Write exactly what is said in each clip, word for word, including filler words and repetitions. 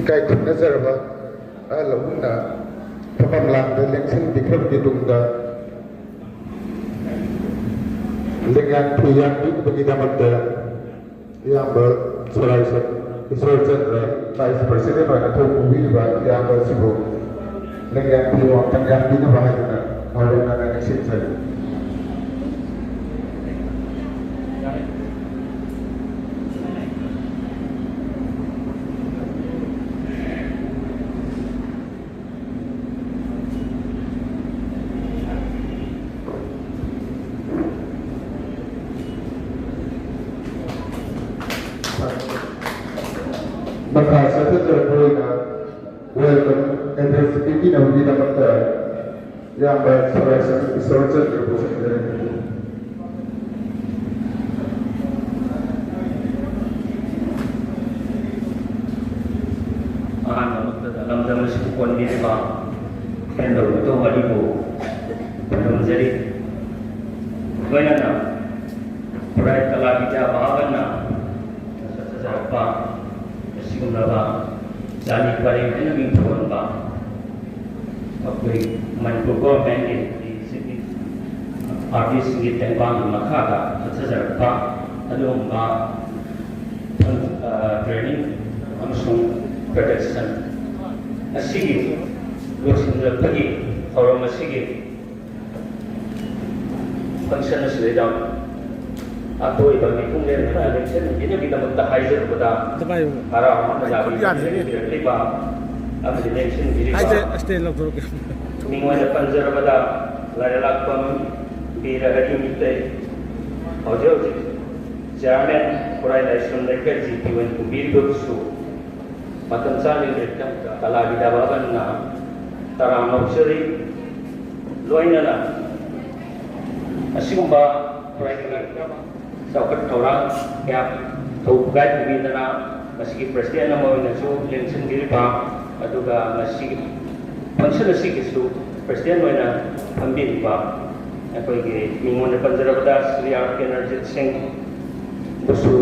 ꯏꯀꯥꯏ ꯈꯨꯝꯅꯖꯔꯕ ꯑꯍꯜ ꯂꯃꯟꯅ ꯐꯝꯐꯝ ꯂꯥꯡꯗ ꯂꯦꯡꯁꯤꯟꯕꯤꯈ꯭ꯔꯕꯒꯤ ꯇꯨꯡꯗ, ꯂꯦꯡꯌꯥꯟ ꯐꯤ ꯌꯥꯟꯕꯤꯅꯕꯒꯤꯗꯃꯛꯇ ꯏꯌꯥꯝꯕ ꯁꯣꯔꯥꯏꯁꯪ ꯏꯁꯣꯔꯆꯟꯗ꯭ꯔ, ꯚꯥꯏꯁ ꯄ꯭ꯔꯁꯤꯗꯦꯟ ꯑꯣꯏꯅ ꯊꯧ ꯄꯨꯕꯤꯔꯤꯕ ꯏꯌꯥꯝꯕ ꯑꯁꯤꯕꯨ ꯂꯦꯡꯌꯥꯟ ꯐꯤ ꯋꯥꯡꯇꯪ ꯌꯥꯟꯕꯤꯅꯕ ꯍꯥꯏꯗꯨꯅ ꯃꯥꯏꯕꯝꯅ ꯅꯤꯡꯁꯤꯡꯖꯔꯤ꯫ ꯃꯈꯥ ꯆꯠꯊꯖꯔꯛꯄ ꯑꯣꯏꯅ welcome address ꯄꯤꯕꯤꯅꯕꯒꯤꯗꯃꯛꯇ ꯏꯌꯥꯝꯕ ꯁꯣꯔꯥꯏꯁꯪ ꯏꯁꯣꯔꯆꯟꯗ꯭ꯔꯕꯨ ꯈꯪꯖꯔꯤ꯫ ꯑꯍꯥꯟꯕꯃꯛꯇꯗ ꯂꯝꯗꯝ ꯑꯁꯤꯕꯨ ꯀꯣꯟꯕꯤꯔꯤꯕ ꯏꯄꯦꯟꯗꯧ ꯏꯙꯧ ꯑꯅꯤꯕꯨ ꯈꯨꯔꯨꯝꯖꯔꯤ꯫ ꯂꯣꯏꯅꯅ ꯈꯨꯔꯥꯏ ꯀꯂꯥ ꯕꯤꯗ꯭ꯌꯥ ꯚꯕꯟꯅ ꯆꯠꯊꯖꯔꯛꯄ ꯑꯁꯤꯒꯨꯝꯂꯕ ꯆꯥꯅꯤ ꯄꯔꯦꯡ ꯍꯥꯏꯅ ꯃꯤꯡ ꯊꯣꯟꯕ ꯑꯩꯈꯣꯏ ꯃꯅꯤꯄꯨꯔ ꯒꯣꯔꯃꯦꯟꯒꯤ ꯑꯥꯔꯇꯤꯁꯁꯤꯡꯒꯤ ꯇꯦꯡꯕꯥꯡꯒꯤ ꯃꯈꯥꯗ ꯆꯠꯊꯖꯔꯛꯄ ꯑꯗꯨꯒꯨꯝꯕ ꯇ꯭ꯔꯦꯅꯤꯡ ꯑꯃꯁꯨꯡ ꯄ꯭ꯔꯗꯛꯁꯟ ꯑꯁꯤꯒꯤ ꯂꯣꯏꯁꯤꯟꯂꯛꯄꯒꯤ ꯊꯧꯔꯝ ꯑꯁꯤꯒꯤ ꯐꯪꯁꯟ ꯑꯁꯤꯗꯩꯗ ꯑꯀꯣꯏꯕ ꯃꯤꯄꯨꯝ ꯂꯦꯟꯗꯨꯅ ꯂꯦꯡꯁꯤꯟꯕꯤꯅꯕꯒꯤꯗꯃꯛꯇ ꯍꯥꯏꯖꯔꯨꯕꯗ ꯍꯔꯥꯎ ꯑꯃ ꯌꯥꯕꯤꯔꯛꯂꯤꯕ ꯑꯃꯗꯤ ꯂꯦꯡꯁꯤꯟꯕꯤꯔꯤꯕ ꯃꯤꯡ ꯑꯣꯏꯅ ꯄꯟꯖꯔꯕꯗ ꯂꯥꯏꯔꯦꯜꯂꯥꯛꯄꯝ ꯕꯤꯔ ꯍꯔꯤ ꯃꯤꯇꯩ, ꯍꯧꯖꯤꯛ ꯍꯧꯖꯤꯛ ꯆꯤꯌꯥꯔꯃꯦꯟ ꯈꯨꯔꯥꯏ ꯂꯥꯏꯁ꯭ꯔꯝ ꯂꯩꯀꯥꯏ ꯖꯤ ꯄꯤ ꯑꯣꯏꯅ ꯄꯨꯕꯤꯔꯤꯕꯕꯨꯁꯨ ꯃꯇꯝ ꯆꯥꯅ ꯏꯟꯗ꯭ꯔꯤꯇꯝ ꯀꯂꯥ ꯕꯤꯗ꯭ꯌꯥ ꯚꯕꯟꯅ ꯇꯔꯥꯝꯅ ꯑꯣꯛꯆꯔꯤ꯫ ꯂꯣꯏꯅꯅ ꯑꯁꯤꯒꯨꯝꯕ ꯈꯨꯔꯥꯏꯒꯤ ꯆꯥꯎꯈꯠ ꯊꯧꯔꯥꯡ ꯀꯌꯥ ꯊꯧ ꯈꯨꯒꯥꯏ ꯄꯨꯕꯤꯗꯅ ꯃꯁꯤꯒꯤ ꯄ꯭ꯔꯁꯤꯗꯦꯟ ꯑꯃ ꯑꯣꯏꯅꯁꯨ ꯂꯦꯡꯁꯤꯟꯕꯤꯔꯤꯕ, ꯑꯗꯨꯒ ꯃꯁꯤꯒꯤ ꯐꯪꯁꯟ ꯑꯁꯤꯒꯤꯁꯨ ꯄ꯭ꯔꯁꯤꯗꯦꯟ ꯑꯣꯏꯅ ꯐꯝꯕꯤꯔꯤꯕ ꯑꯩꯈꯣꯏꯒꯤ ꯃꯤꯡ ꯑꯣꯏꯅ ꯄꯟꯖꯔꯕꯗ ꯁ꯭ꯔꯤ ꯑꯥꯔ ꯀꯦ ꯅꯔꯖꯤꯠ ꯁꯤꯡꯕꯨꯁꯨ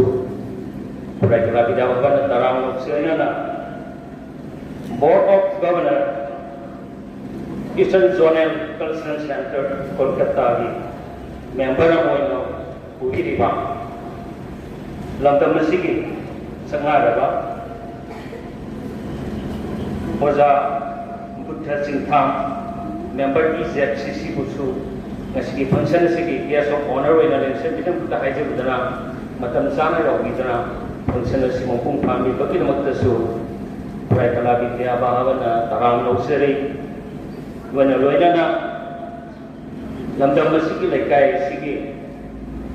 ꯈꯨꯔꯥꯏ ꯀꯂꯥ ꯕꯤꯗ꯭ꯌꯥ ꯚꯕꯟꯅ ꯇꯔꯥꯝꯅ ꯑꯣꯛꯆꯩ꯫ ꯂꯣꯏꯅꯅ Board of Governor, Eastern Zonal Cultural Center, ꯀꯣꯜꯀꯇꯥꯒꯤ ꯃꯦꯝꯕꯔ ꯑꯃ ꯑꯣꯏꯅ ꯄꯨꯕꯤꯔꯤꯕ ꯂꯝꯗꯝ ꯑꯁꯤꯒꯤ ꯁꯛꯅꯥꯏꯔꯕ ꯑꯣꯖꯥ Budha Chingtham, member E Z C ꯁꯤꯕꯨꯁꯨ ꯉꯁꯤꯒꯤ function ꯑꯁꯤꯒꯤ guest of honour ꯑꯣꯏꯅ ꯂꯦꯡꯁꯤꯟꯕꯤꯅꯕꯒꯤꯗꯃꯛꯇ ꯍꯥꯏꯖꯕꯗꯅ, ꯃꯇꯝ ꯆꯥꯅ ꯌꯥꯎꯕꯤꯗꯨꯅ function ꯑꯁꯤ ꯃꯄꯨꯡ ꯐꯥꯍꯟꯕꯤꯕꯒꯤꯗꯃꯛꯇꯁꯨ ꯈꯨꯔꯥꯏ ꯀꯂꯥ ꯕꯤꯗ꯭ꯌꯥ ꯚꯕꯟꯅ ꯇꯔꯥꯝꯅ ꯑꯣꯛꯆꯔꯤ꯫ ꯂꯣꯏꯅ ꯂꯣꯏꯅꯅ ꯂꯝꯗꯝ ꯑꯁꯤꯒꯤ, ꯂꯩꯀꯥꯏ ꯑꯁꯤꯒꯤ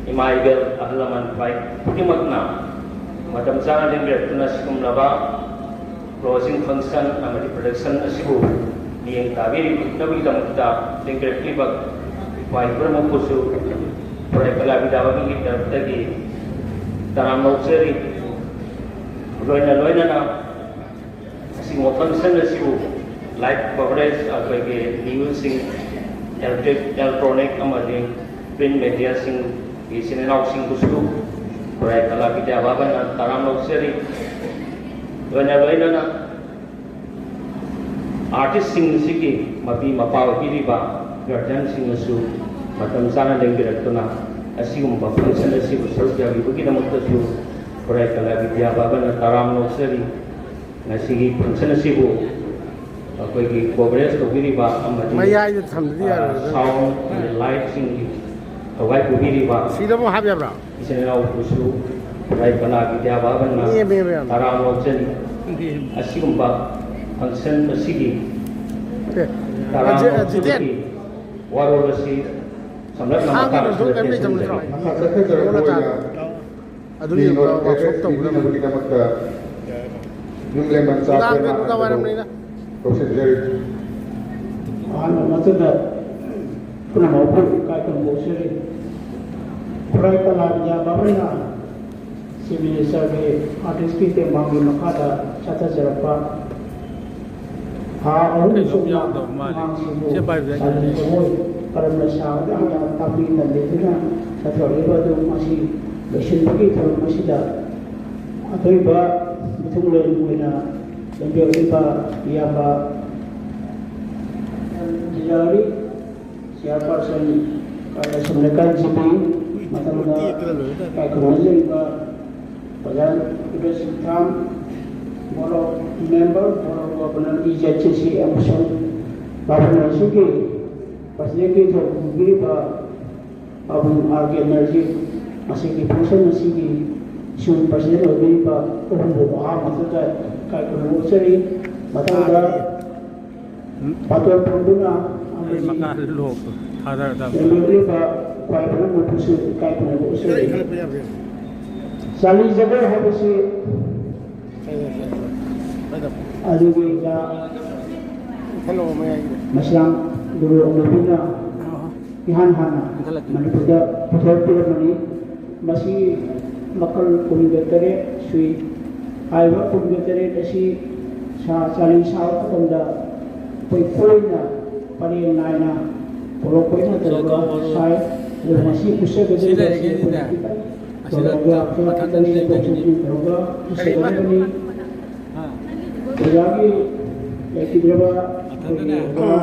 ꯏꯃꯥ ꯏꯕꯦꯜ, ꯑꯍꯜ ꯂꯃꯟ ꯈ꯭ꯋꯥꯏ ꯈꯨꯗꯤꯡꯃꯛꯅ ꯃꯇꯝ ꯆꯥꯅ ꯂꯦꯡꯕꯤꯔꯛꯇꯨꯅ ꯁꯤꯒꯨꯝꯂꯕ closing function ꯑꯃꯗꯤ production ꯑꯁꯤꯕꯨ ꯃꯤꯠꯌꯦꯡ ꯇꯥꯕꯤꯔꯤꯕꯒꯤꯗꯃꯛꯇ ꯂꯦꯡꯕꯤꯔꯛꯂꯤꯕ ꯈ꯭ꯋꯥꯏ ꯄꯨꯝꯅꯃꯛꯄꯨꯁꯨ ꯈꯨꯔꯥꯏ ꯀꯂꯥ ꯕꯤꯗ꯭ꯌꯥ ꯚꯕꯟꯒꯤ ꯇꯔꯞꯇꯒꯤ ꯇꯔꯥꯝꯅ ꯑꯣꯛꯆꯔꯤ꯫ ꯂꯣꯏꯅ ꯂꯣꯏꯅꯅ ꯑꯁꯤꯒꯨꯝꯕ function ꯑꯁꯤꯕꯨ live coverage ꯑꯩꯈꯣꯏꯒꯤ news ꯁꯤꯡ, electric, electronic ꯑꯃꯗꯤ print media ꯁꯤꯡꯒꯤ ꯏꯆꯤꯟ ꯏꯅꯥꯎꯁꯤꯡꯕꯨꯁꯨ ꯈꯨꯔꯥꯏ ꯀꯂꯥ ꯕꯤꯗ꯭ꯌꯥ ꯚꯕꯟꯅ ꯇꯔꯥꯝꯅ ꯑꯣꯛꯆꯔꯤ꯫ ꯂꯣꯏꯅ ꯂꯣꯏꯅꯅ artist ꯁꯤꯡ ꯑꯁꯤꯒꯤ ꯃꯄꯤ ꯃꯄꯥ ꯑꯣꯏꯕꯤꯔꯤꯕ guardian ꯁꯤꯡꯅꯁꯨ ꯃꯇꯝ ꯆꯥꯅ ꯂꯦꯡꯕꯤꯔꯛꯇꯨꯅ ꯑꯁꯤꯒꯨꯝꯕ function ꯑꯁꯤꯕꯨ ꯁꯔꯨꯛ ꯌꯥꯕꯤꯕꯒꯤꯗꯃꯛꯇꯁꯨ ꯈꯨꯔꯥꯏ ꯀꯂꯥ ꯕꯤꯗ꯭ꯌꯥ ꯚꯕꯟꯅ ꯇꯔꯥꯝꯅ ꯑꯣꯛꯆꯔꯤ꯫ ꯉꯁꯤꯒꯤ function ꯑꯁꯤꯕꯨ ꯑꯩꯈꯣꯏꯒꯤ coverage ꯇꯧꯕꯤꯔꯤꯕ ꯑꯃꯗꯤ, ꯃꯌꯥꯏꯗ ꯊꯝꯗ꯭ꯔꯗꯤ ꯑ, ꯌꯥꯔꯣꯏꯗ꯫ Sound ꯑꯃꯗꯤ light ꯁꯤꯡꯒꯤ ꯊꯧꯒꯥꯏ ꯄꯨꯕꯤꯔꯤꯕ ꯁꯤꯗ ꯑꯃꯨꯛ ꯍꯥꯞ ꯌꯥꯕ꯭ꯔꯥ? ꯏꯆꯤꯟ ꯏꯅꯥꯎꯕꯨꯁꯨ ꯈꯨꯔꯥꯏ ꯀꯂꯥ ꯕꯤꯗ꯭ꯌꯥ ꯚꯕꯟꯅ ꯅꯦꯝꯃꯦꯕ ꯌꯥꯝꯅ꯫ ꯇꯔꯥꯝꯅ ꯑꯣꯛꯆꯔꯤ꯫ ꯅꯦꯝꯃꯦ꯫ ꯑꯁꯤꯒꯨꯝꯕ function ꯑꯁꯤꯒꯤ ꯑꯦ, ꯇꯔꯥꯝꯅ ꯑꯖꯤ-, ꯑꯖꯤꯇꯦꯟ꯫ ꯑꯣꯛꯆꯕꯒꯤ ꯋꯥꯔꯣꯜ ꯑꯁꯤ ꯁꯝꯂꯞꯅ ꯊꯥꯡꯒꯤ ꯃꯈꯥ ꯂꯧꯊꯣꯛ ꯑꯁꯤꯗ ꯀꯩꯝ ꯂꯩꯇꯕ ꯇꯦꯟꯁꯤꯟꯖꯔꯤ꯫ ꯅꯠꯇ꯭ꯔꯣ? ꯃꯈꯥ ꯆꯠꯊꯖꯔꯛꯄ ꯀꯣꯟꯅ ꯑꯣꯏꯅ ꯇꯥꯔꯦ꯫ ꯑꯗꯨꯅꯤ ꯃꯤꯉꯣꯟ ꯇꯧꯔꯒ ꯑꯦꯗ꯭ꯔꯦꯁ ꯋꯥꯛꯁꯣꯞ ꯇꯧꯒꯗꯕꯅꯤ꯫ ꯄꯤꯕꯤꯅꯕꯒꯤꯗꯃꯛꯇ ꯌꯨꯝꯂꯦꯝꯕꯝ ꯆꯥ ꯅꯨꯡꯗꯥꯡ ꯀꯩꯅꯣ ꯄꯦꯅꯥ ꯅꯨꯡꯗꯥꯡ ꯑꯗꯨ ꯋꯥꯏꯔꯝꯅꯤꯗ꯫ ꯂꯧꯁꯤꯟꯖꯔꯤ꯫ ꯑꯍꯥꯟꯕ ꯃꯛꯇꯗ ꯄꯨꯝꯅꯃꯛꯄꯨ ꯏꯀꯥꯏ ꯈꯨꯝꯅꯕ ꯐꯣꯡꯗꯣꯛꯆꯔꯤ꯫ ꯈꯨꯔꯥꯏ ꯀꯂꯥ ꯕꯤꯗ꯭ꯌꯥ ꯚꯕꯟꯅ Chief Minister ꯒꯤ artist ꯀꯤ ꯇꯦꯡꯕꯥꯡꯒꯤ ꯃꯈꯥꯗ ꯆꯠꯊꯖꯔꯛꯄ ꯊꯥ ꯑꯍꯨꯝ ꯀꯩꯅꯣꯝ ꯆꯨꯞꯅ ꯌꯥꯎꯗꯕ ꯃꯥꯜꯂꯦ꯫ ꯑꯉꯥꯡꯁꯤꯡꯕꯨ ꯁꯦ ꯄꯥꯏꯕꯗ ꯑꯩ ꯆꯥꯗꯤꯡ ꯈꯪꯉꯦ꯫ ꯖꯒꯣꯏ ꯀꯔꯝꯅ ꯁꯥꯒꯗꯒꯦ ꯍꯥꯏꯅ ꯇꯥꯛꯄꯤ ꯇꯝꯕꯤꯗꯨꯅ ꯆꯠꯊꯔꯛꯂꯤꯕ ꯑꯗꯨ ꯉꯁꯤ ꯂꯣꯏꯁꯤꯟꯕꯒꯤ ꯊꯧꯔꯝ ꯑꯁꯤꯗ ꯑꯊꯣꯏꯕ ꯃꯤꯊꯨꯡꯂꯦꯟ ꯑꯣꯏꯅ ꯂꯦꯡꯕꯤꯔꯛꯂꯤꯕ ꯏꯌꯥꯝꯕ ꯖꯤꯂꯥꯔꯤ ꯆꯤꯌꯥꯔꯄꯥꯔꯁꯟ ꯀꯥꯂꯦꯁꯣꯔ ꯂꯩꯀꯥꯏ ꯖꯤ ꯄꯤ, ꯃꯊꯪꯗ ꯀꯥꯏꯈꯨꯝꯅꯖꯔꯤꯕ ꯑꯣꯖꯥ ꯏꯕꯦꯁꯤꯡꯊꯥꯝ, Board of Member, Board of Governor, E Z ꯁꯤ ꯁꯤ ꯑꯃꯁꯨꯡ ꯕꯥꯕꯨꯅ ꯑꯁꯤꯒꯤ ꯄ꯭ꯔꯁꯤꯗꯦꯟꯒꯤ ꯊꯧ ꯄꯨꯕꯤꯔꯤꯕ ꯄꯥꯕꯨꯡ ꯑꯥꯔ ꯀꯦ ꯕꯦꯅꯔꯖꯤ, ꯃꯁꯤꯒꯤ ꯐꯪꯁꯟ ꯑꯁꯤꯒꯤ ꯏꯁꯨꯡ ꯄ꯭ꯔꯁꯤꯗꯦꯟ ꯑꯣꯏꯕꯤꯔꯤꯕ ꯑꯍꯨꯝꯕꯨ ꯑꯍꯥꯟꯕꯗ ꯏꯀꯥꯏ ꯈꯨꯝꯅꯕ ꯎꯠꯆꯔꯤ꯫ ꯃꯊꯪꯗ ꯕꯥꯇꯣꯟ ꯐꯪꯗꯨꯅ ꯑꯩ ꯑꯃꯗꯤ ꯃꯈꯥ ꯂꯣꯛ ꯊꯥꯗꯔꯗꯕ꯫ ꯂꯩꯉꯥꯛꯂꯤꯕ ꯈ꯭ꯋꯥꯏ ꯄꯨꯝꯅꯃꯛꯄꯨꯁꯨ ꯏꯀꯥꯏ ꯈꯨꯝꯅꯕ ꯎꯠꯆꯔꯤ꯫ ꯆꯥꯂꯤ ꯖꯒꯣꯏ ꯍꯥꯏꯕꯁꯤ ꯑꯗꯨꯒꯤ ꯃꯁꯤꯔꯥꯝ ꯒꯨꯔꯨ ꯑꯃꯨꯕꯤꯅ ꯏꯍꯥꯟ ꯍꯥꯟꯅ ꯃꯅꯤꯄꯨꯔꯗ ꯄꯨꯊꯣꯛꯄꯤꯔꯝꯕꯅꯤ꯫ ꯃꯁꯤ ꯃꯈꯜ ꯀꯨꯟꯒ ꯇꯔꯦꯠ ꯁꯨꯏ꯫ ꯍꯥꯏꯔꯤꯕ ꯀꯨꯟꯒ ꯇꯔꯦꯠ ꯑꯁꯤ ꯁꯥ ꯆꯥꯂꯤ ꯁꯥꯕ ꯃꯇꯝꯗ ꯑꯩꯈꯣꯏ ꯀꯣꯏꯅ ꯄꯔꯦꯡ ꯅꯥꯏꯅ ꯄꯣꯂꯣꯛ ꯀꯣꯏꯅ ꯇꯧꯔꯒ ꯁꯥꯏ꯫ ꯑꯗꯨꯒ ꯃꯁꯤ ꯎꯠꯆꯒꯗꯧꯔꯤꯕ ꯑꯁꯤ ꯑꯩꯈꯣꯏꯅ ꯈꯤꯇꯪ ꯇꯧꯔꯒ ꯈꯔ ꯈꯤꯇꯪ ꯁꯦꯝꯗꯣꯛ ꯁꯦꯝꯖꯤꯟ ꯇꯧꯔꯒ ꯎꯠꯆꯒꯗꯕꯅꯤ꯫ ꯑꯣꯖꯥꯒꯤ ꯂꯩꯈꯤꯗ꯭ꯔꯕ ꯑꯩꯈꯣꯏꯒꯤ ꯑꯣꯖꯥ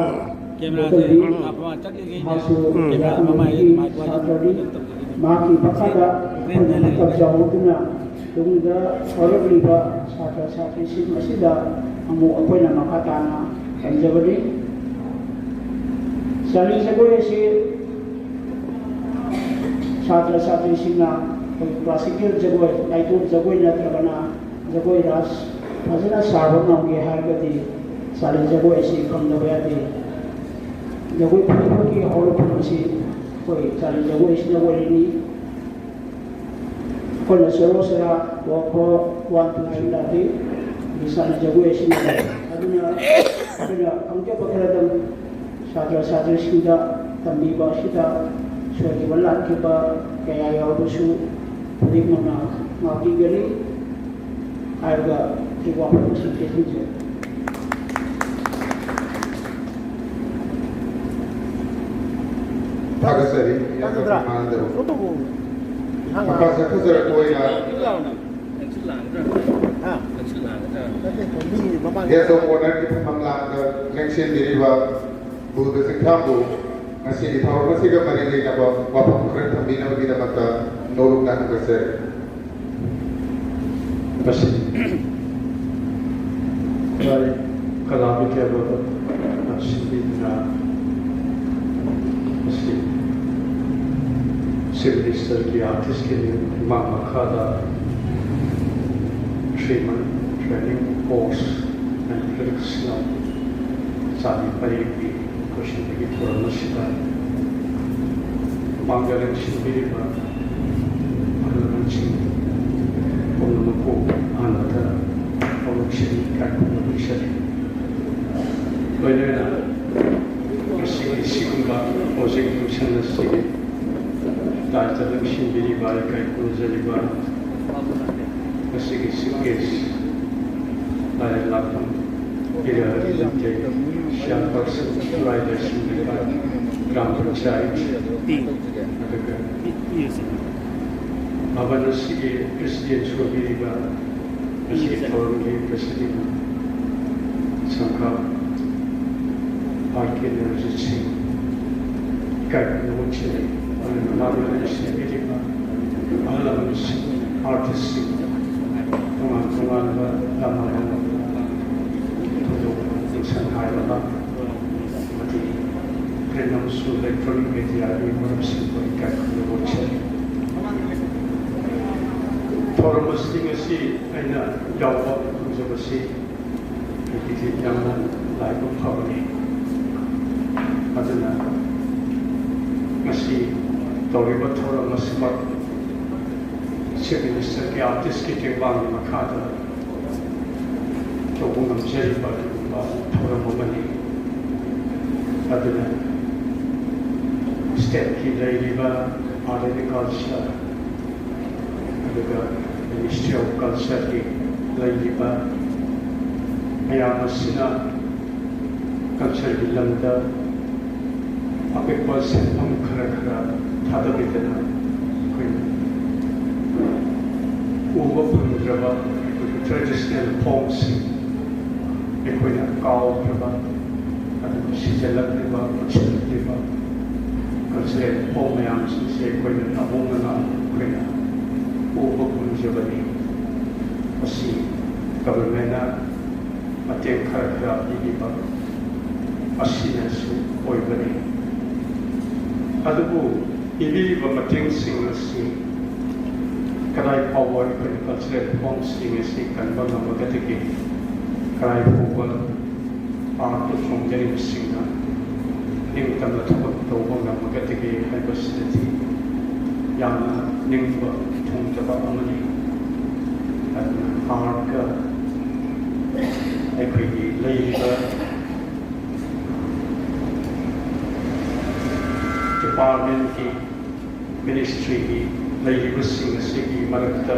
ꯀꯦꯃꯦꯔꯥꯁꯦ ꯗꯣꯛꯇꯔ ꯕꯤ ꯃꯍꯥꯛꯁꯨ ꯑꯣꯖꯥ ꯑꯃꯒꯤ ꯁꯥꯇ꯭ꯔꯅꯤ꯫ ꯃꯍꯥꯛꯀꯤ ꯃꯈꯥꯗ ꯑꯩꯈꯣꯏꯅ ꯇꯝꯖꯍꯧꯗꯨꯅ ꯇꯨꯡꯗ ꯍꯧꯔꯛꯂꯤꯕ ꯁꯥꯇ꯭ꯔ ꯁꯥꯇ꯭ꯔꯤꯁꯤꯡ ꯑꯁꯤꯗ ꯑꯃꯨꯛ ꯑꯩꯈꯣꯏꯅ ꯃꯈꯥ ꯇꯥꯅ ꯇꯝꯖꯕꯅꯤ꯫ ꯆꯥꯂꯤ ꯖꯒꯣꯏ ꯑꯁꯤ ꯁꯥꯇ꯭ꯔ ꯁꯥꯇ꯭ꯔꯤꯁꯤꯡꯅ ꯑꯩꯈꯣꯏ ꯀ꯭ꯂꯥꯁꯤꯀꯦꯜ ꯖꯒꯣꯏ, ꯇꯥꯏꯇꯣꯞ ꯖꯒꯣꯏ ꯅꯠꯇ꯭ꯔꯒꯅ ꯖꯒꯣꯏ ꯔꯥꯁ ꯐꯖꯅ ꯁꯥꯕ ꯉꯝꯒꯦ ꯍꯥꯏꯔꯒꯗꯤ ꯆꯥꯂꯤ ꯖꯒꯣꯏ ꯑꯁꯤ ꯈꯪꯗꯕ ꯌꯥꯗꯦ꯫ ꯖꯒꯣꯏ ꯈꯨꯗꯤꯡꯃꯛꯀꯤ ꯍꯧꯔꯛꯐꯝ ꯑꯁꯤ ꯑꯩꯈꯣꯏ ꯆꯥꯂꯤ ꯖꯒꯣꯏ ꯑꯁꯤꯅ ꯑꯣꯏꯔꯤꯅꯤ꯫ ꯑꯩꯈꯣꯏꯅ ꯆꯔꯣ ꯆꯔꯥ ꯋꯥꯈꯣ ꯋꯥꯟ ꯇꯨ ꯊ꯭ꯔꯤ ꯂꯥꯛꯏ꯫ ꯂꯤꯁꯥꯅ ꯖꯒꯣꯏ ꯑꯁꯤꯅ ꯂꯩ꯫ ꯑꯗꯨꯅ ꯑꯩꯈꯣꯏꯅ ꯈꯪꯖꯕ ꯈꯔꯗꯪ ꯁꯥꯇ꯭ꯔ ꯁꯥꯇ꯭ꯔꯤꯁꯤꯡꯗ ꯇꯝꯕꯤꯕ ꯑꯁꯤꯗ ꯁꯣꯏꯈꯤꯕ ꯂꯥꯟꯈꯤꯕ ꯀꯌꯥ ꯌꯥꯎꯔꯕꯁꯨ ꯈꯨꯗꯤꯡꯃꯛꯅ ꯉꯥꯛꯄꯤꯒꯅꯤ ꯍꯥꯏꯔꯒ ꯑꯩ ꯋꯥꯐꯝꯁꯤꯡ ꯇꯦꯟꯖꯔꯤ꯫ ꯊꯥꯒꯠꯆꯔꯤ꯫ ꯃꯈꯥ ꯆꯠꯊꯖꯔꯛꯄ ꯑꯣꯏꯅ Guest of Honourꯒꯤ ꯐꯝꯐꯝ ꯂꯥꯡꯗ ꯂꯦꯡꯁꯤꯟꯕꯤꯔꯤꯕ ꯕꯨꯙ ꯆꯤꯡꯊꯥꯝꯕꯨ ꯉꯁꯤꯒꯤ ꯊꯧꯔꯝ ꯑꯁꯤꯒ ꯃꯔꯤ ꯂꯩꯅꯕ ꯋꯥꯐꯝ ꯈꯔ ꯊꯝꯕꯤꯅꯕꯒꯤꯗꯃꯛꯇ ꯅꯧꯔꯨꯛꯅ ꯍꯪꯒꯠꯆꯔꯤ꯫ ꯃꯁꯤ ꯀꯂꯥ ꯕꯤꯗ꯭ꯌꯥ ꯚꯕꯟ ꯁꯤꯟꯕꯤꯗꯨꯅ ꯃꯁꯤ ꯆꯤꯐ ꯃꯤꯅꯤꯁꯇꯔꯒꯤ ꯑꯥꯔꯇꯤꯁꯀꯤ ꯃꯥꯡ ꯃꯈꯥꯗ three month training course and Felix Lam ꯆꯥꯕꯤ ꯄꯔꯦꯡꯒꯤ ꯂꯣꯏꯁꯤꯟꯕꯒꯤ ꯊꯧꯔꯝ ꯑꯁꯤꯗ ꯃꯥꯡꯗ ꯂꯦꯡꯁꯤꯟꯕꯤꯔꯤꯕ ꯑꯍꯜ ꯂꯃꯟꯁꯤꯡ ꯄꯨꯝꯅꯃꯛꯄꯨ ꯑꯍꯥꯟꯕꯗ ꯊꯧꯔꯝꯁꯤꯡ ꯀꯥꯏꯀꯨꯝꯅ ꯂꯣꯏꯁꯤꯜꯂꯤ꯫ ꯂꯣꯏꯅꯅ ꯉꯁꯤꯒꯤ ꯁꯤꯒꯨꯝꯕ ꯍꯧꯖꯤꯛ ꯐꯪꯁꯟ ꯑꯁꯤꯒꯤ ꯇꯥꯏꯇ ꯂꯦꯡꯁꯤꯟꯕꯤꯔꯤꯕ ꯏꯀꯥꯏ ꯈꯨꯝꯅꯖꯔꯤꯕ ꯉꯁꯤꯒꯤ ꯆꯤꯐ ꯒꯦꯁ ꯂꯥꯏꯔꯦꯝ ꯂꯥꯛꯐꯝ ꯏꯔꯥ ꯂꯩꯇꯦ ꯁꯤꯌꯥꯟ ꯄꯥꯔꯁꯟ ꯂꯥꯏꯗ ꯁꯤꯡꯂꯤꯕ ꯒ꯭ꯔꯥꯝ ꯄꯟꯆꯥꯌꯠ ꯑꯗꯨꯒ ꯃꯥꯄꯟ ꯑꯁꯤꯒꯤ ꯄ꯭ꯔꯦꯁꯤꯗꯦꯟ ꯑꯣꯏꯕꯤꯔꯤꯕ ꯉꯁꯤꯒꯤ ꯊꯧꯔꯝꯒꯤ ꯄ꯭ꯔꯦꯁꯤꯗꯦꯟ ꯁꯪꯒꯥ ꯑꯥꯔ ꯀꯦ ꯅꯔꯖꯤꯠ ꯁꯤꯡ ꯏꯀꯥꯏ ꯈꯨꯝꯅꯕ ꯎꯠꯆꯔꯤ꯫ ꯑꯗꯨꯅ ꯃꯥꯡꯗ ꯂꯦꯡꯁꯤꯟꯕꯤꯔꯤꯕ ꯑꯍꯜ ꯂꯃꯟꯁꯤꯡ, ꯑꯥꯔꯇꯤꯁꯁꯤꯡ, ꯇꯣꯉꯥꯟ ꯇꯣꯉꯥꯟꯕ ꯂꯝ ꯑꯃ ꯊꯧꯗꯣꯛ ꯅꯤꯡꯁꯪ ꯍꯥꯏꯔꯕ ꯑꯃꯗꯤ ꯄ꯭ꯔꯤꯟ ꯑꯃꯁꯨꯡ ꯏꯂꯦꯛꯇ꯭ꯔꯣꯅꯤꯛ ꯃꯦꯗꯤꯌꯥꯒꯤ ꯃꯔꯨꯞꯁꯤꯡꯕꯨ ꯏꯀꯥꯏ ꯈꯨꯝꯅꯕ ꯎꯠꯆꯔꯤ꯫ ꯊꯧꯔꯝ ꯑꯁꯤ ꯉꯁꯤ ꯑꯩꯅ ꯌꯥꯎꯕ ꯐꯪꯖꯕꯁꯤ ꯑꯩꯒꯤꯗꯤ ꯌꯥꯝꯅ ꯂꯥꯏꯕꯛ ꯐꯕꯅꯤ꯫ ꯑꯗꯨꯅ ꯉꯁꯤ ꯇꯧꯔꯤꯕ ꯊꯧꯔꯝ ꯑꯁꯤꯃꯛ ꯆꯤꯐ ꯃꯤꯅꯤꯁꯇꯔꯒꯤ ꯑꯥꯔꯇꯤꯁꯀꯤ ꯇꯦꯡꯕꯥꯡꯒꯤ ꯃꯈꯥꯗ ꯇꯧꯕ ꯉꯝꯖꯔꯤꯕ ꯑꯗꯨꯒꯨꯝꯕ ꯊꯧꯔꯝ ꯑꯃꯅꯤ꯫ ꯑꯗꯨꯅ ꯁ꯭ꯇꯦꯠꯀꯤ ꯂꯩꯔꯤꯕ ꯑꯥꯔꯠ ꯑꯦꯟ ꯀꯜꯆꯔ ꯑꯗꯨꯒ ꯃꯤꯅꯤꯁꯇ꯭ꯔꯤ ꯑꯣꯐ ꯀꯜꯆꯔꯒꯤ ꯂꯩꯔꯤꯕ ꯃꯌꯥꯝ ꯑꯁꯤꯅ ꯀꯜꯆꯔꯒꯤ ꯂꯝꯗ ꯑꯄꯤꯛꯄ ꯁꯦꯟꯐꯝ ꯈꯔ ꯈꯔ ꯊꯥꯗꯕꯤꯗꯅ ꯑꯩꯈꯣꯏꯅ ꯎꯕ ꯐꯪꯗ꯭ꯔꯕ ꯑꯩꯈꯣꯏꯒꯤ ꯇ꯭ꯔꯦꯗꯤꯁꯅꯦꯜ ꯐꯣꯝꯁꯤꯡ, ꯑꯩꯈꯣꯏꯅ ꯀꯥꯎꯈ꯭ꯔꯕ, ꯑꯗꯨꯒ ꯁꯤꯖꯤꯜꯂꯛꯂꯤꯕ, ꯃꯨꯠꯁꯤꯜꯂꯛꯂꯤꯕ ꯀꯜꯆꯔꯦꯜ ꯐꯣꯝ ꯃꯌꯥꯝꯁꯤꯡꯁꯦ ꯑꯩꯈꯣꯏꯅ ꯊꯃꯣꯏꯅꯅ ꯑꯩꯈꯣꯏꯅ ꯎꯕ ꯐꯪꯖꯕꯅꯤ꯫ ꯃꯁꯤ ꯒꯚꯔꯟꯃꯦꯟꯅ ꯃꯇꯦꯡ ꯈꯔ ꯈꯔ ꯄꯤꯕꯤꯕ ꯑꯁꯤꯅꯁꯨ ꯑꯣꯏꯕꯅꯤ꯫ ꯑꯗꯨꯕꯨ ꯄꯤꯕꯤꯔꯤꯕ ꯃꯇꯦꯡꯁꯤꯡ ꯑꯁꯤ ꯀꯗꯥꯏ ꯐꯥꯎꯕ ꯑꯩꯈꯣꯏꯅ ꯀꯜꯆꯔꯦꯜ ꯐꯣꯝꯁꯤꯡ ꯑꯁꯤ ꯀꯟꯕ ꯉꯝꯃꯒꯗꯒꯦ, ꯀꯗꯥꯏ ꯐꯥꯎꯕ ꯑꯥꯔꯠꯇ ꯆꯣꯡꯖꯔꯤꯕꯁꯤꯡꯅ ꯅꯤꯡꯇꯝꯅ ꯊꯕꯛ ꯇꯧꯕ ꯉꯝꯃꯒꯗꯒꯦ ꯍꯥꯏꯕꯁꯤꯗꯗꯤ ꯌꯥꯝꯅ ꯅꯤꯡꯕ ꯊꯨꯡꯗꯕ ꯑꯃꯅꯤ꯫ ꯑꯗꯨꯅ ꯑꯥꯔꯠꯀ ꯑꯩꯈꯣꯏꯒꯤ ꯂꯩꯔꯤꯕ ꯗꯤꯄꯥꯔꯠꯃꯦꯟꯒꯤ, ꯃꯤꯅꯤꯁꯇ꯭ꯔꯤꯒꯤ ꯂꯩꯔꯤꯕꯁꯤꯡ ꯑꯁꯤꯒꯤ ꯃꯔꯛꯇ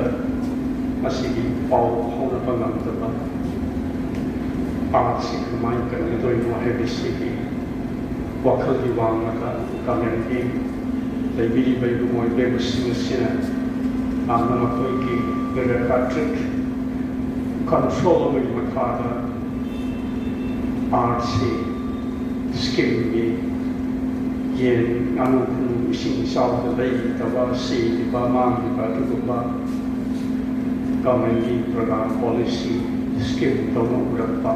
ꯃꯁꯤꯒꯤ ꯄꯥꯎ ꯐꯥꯎꯅꯕ ꯉꯝꯗꯕ, ꯑꯥꯔꯠꯁꯤ ꯀꯃꯥꯏꯅ ꯀꯟꯒꯗꯣꯏꯅꯣ ꯍꯥꯏꯕꯁꯤꯒꯤ ꯋꯥꯈꯜꯒꯤ ꯋꯥꯡꯃꯗ ꯒꯚꯔꯟꯃꯦꯟꯒꯤ ꯂꯩꯕꯤꯔꯤꯕ ꯏꯕꯨꯡꯉꯣ ꯏꯕꯦꯝꯃꯁꯤꯡ ꯑꯁꯤꯅ ꯌꯥꯝꯅ ꯃꯈꯣꯏꯒꯤ ꯕ꯭ꯌꯨꯔꯣꯀ꯭ꯔꯥꯇꯤꯛ ꯀꯟꯇ꯭ꯔꯣꯜ ꯑꯃꯒꯤ ꯃꯈꯥꯗ ꯑꯥꯔꯠꯁꯤ ꯁ꯭ꯀꯤꯝꯒꯤ ꯌꯦꯟ, ꯉꯥꯅꯨ, ꯈꯨꯅꯨ, ꯏꯁꯤꯡ ꯏꯆꯥꯎꯗ ꯂꯩꯈꯤꯗꯕ, ꯁꯤꯈꯤꯕ, ꯃꯥꯡꯈꯤꯕ ꯑꯗꯨꯒꯨꯝꯕ ꯒꯚꯔꯟꯃꯦꯟꯒꯤ ꯄ꯭ꯔꯣꯒ꯭ꯔꯥꯝ, ꯄꯣꯂꯤꯁꯤ, ꯁ꯭ꯀꯤꯝ ꯇꯧꯅ ꯎꯔꯛꯄ꯫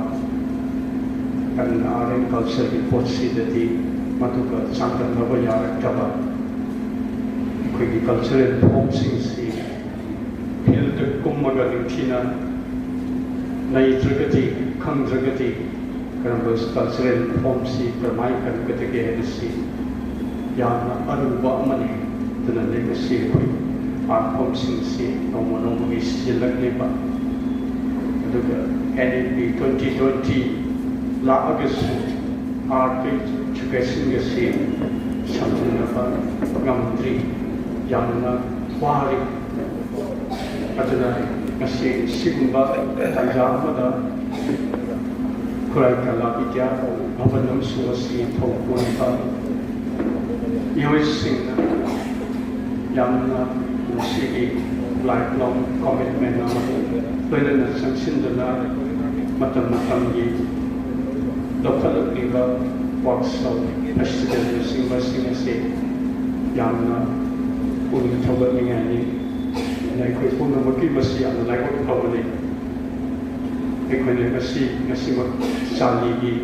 ꯑꯗꯨꯅ ꯑꯥꯔꯠ ꯑꯦꯟ ꯀꯜꯆꯔꯒꯤ ꯄꯣꯠꯁꯤꯗꯗꯤ ꯃꯗꯨꯒ ꯆꯥꯡꯗꯝꯅꯕ ꯌꯥꯔꯛꯇꯕ꯫ ꯑꯩꯈꯣꯏꯒꯤ ꯀꯜꯆꯔꯦꯜ ꯐꯣꯝꯁꯤꯡꯁꯤ ꯐꯤꯜꯗ ꯀꯨꯝꯃꯒ ꯅꯤꯡꯊꯤꯅ ꯂꯩꯇ꯭ꯔꯒꯗꯤ, ꯈꯪꯗ꯭ꯔꯒꯗꯤ ꯀꯔꯝꯕ ꯀꯜꯆꯔꯦꯜ ꯐꯣꯝꯁꯤ ꯀꯔꯝꯍꯥꯏꯅ ꯀꯟꯒꯗꯒꯦ ꯍꯥꯏꯕꯁꯤ ꯌꯥꯝꯅ ꯑꯔꯨꯕ ꯑꯃꯅꯤ꯫ ꯑꯗꯨꯅꯅꯦ ꯉꯁꯤ ꯑꯩꯈꯣꯏ ꯑꯥꯔꯠ ꯐꯣꯝꯁꯤꯡꯁꯤ ꯅꯣꯡꯃ ꯅꯣꯡꯃꯒꯤ ꯁꯤꯖꯤꯜꯂꯛꯂꯤꯕ꯫ ꯑꯗꯨꯒ ꯑꯦꯟ ꯏ ꯄꯤ ꯇ꯭ꯋꯦꯟꯇꯤ ꯇ꯭ꯋꯦꯟꯇꯤ ꯂꯥꯛꯑꯒꯁꯨ ꯑꯥꯔꯠꯀ ꯏꯖꯨꯀꯦꯁꯟꯒꯁꯤ ꯁꯝꯖꯤꯟꯅꯕ ꯉꯝꯗ꯭ꯔꯤ꯫ ꯌꯥꯝꯅ ꯋꯥꯔꯤ꯫ ꯑꯗꯨꯅ ꯉꯁꯤ ꯁꯤꯒꯨꯝꯕ ꯇꯥꯟꯖꯥ ꯑꯃꯗ ꯈꯨꯔꯥꯏ ꯀꯂꯥ ꯕꯤꯗ꯭ꯌꯥ ꯚꯕꯟ ꯑꯃꯁꯨꯡ ꯃꯁꯤ ꯊꯧ ꯄꯨꯔꯤꯕ ꯃꯤꯑꯣꯏꯁꯤꯡꯅ ꯌꯥꯝꯅ ꯃꯁꯤꯒꯤ lifelong commitment ꯑꯃ ꯂꯣꯏꯅꯅ ꯆꯪꯁꯤꯟꯗꯨꯅ ꯃꯇꯝ ꯃꯇꯝꯒꯤ ꯂꯧꯈꯠꯂꯛꯂꯤꯕ workshop, festivalꯅꯆꯤꯡꯕꯁꯤꯡ ꯑꯁꯤ ꯌꯥꯝꯅ ꯄꯨꯛꯅꯤꯡ ꯊꯧꯒꯠꯅꯤꯡꯉꯥꯏꯅꯤ꯫ ꯑꯗꯨꯅ ꯑꯩꯈꯣꯏ ꯄꯨꯝꯅꯃꯛꯀꯤ ꯃꯁꯤ ꯌꯥꯝꯅ ꯂꯥꯏꯕꯛ ꯐꯕꯅꯤ꯫ ꯑꯩꯈꯣꯏꯅ ꯉꯁꯤ, ꯉꯁꯤꯃꯛ ꯆꯥꯂꯤꯒꯤ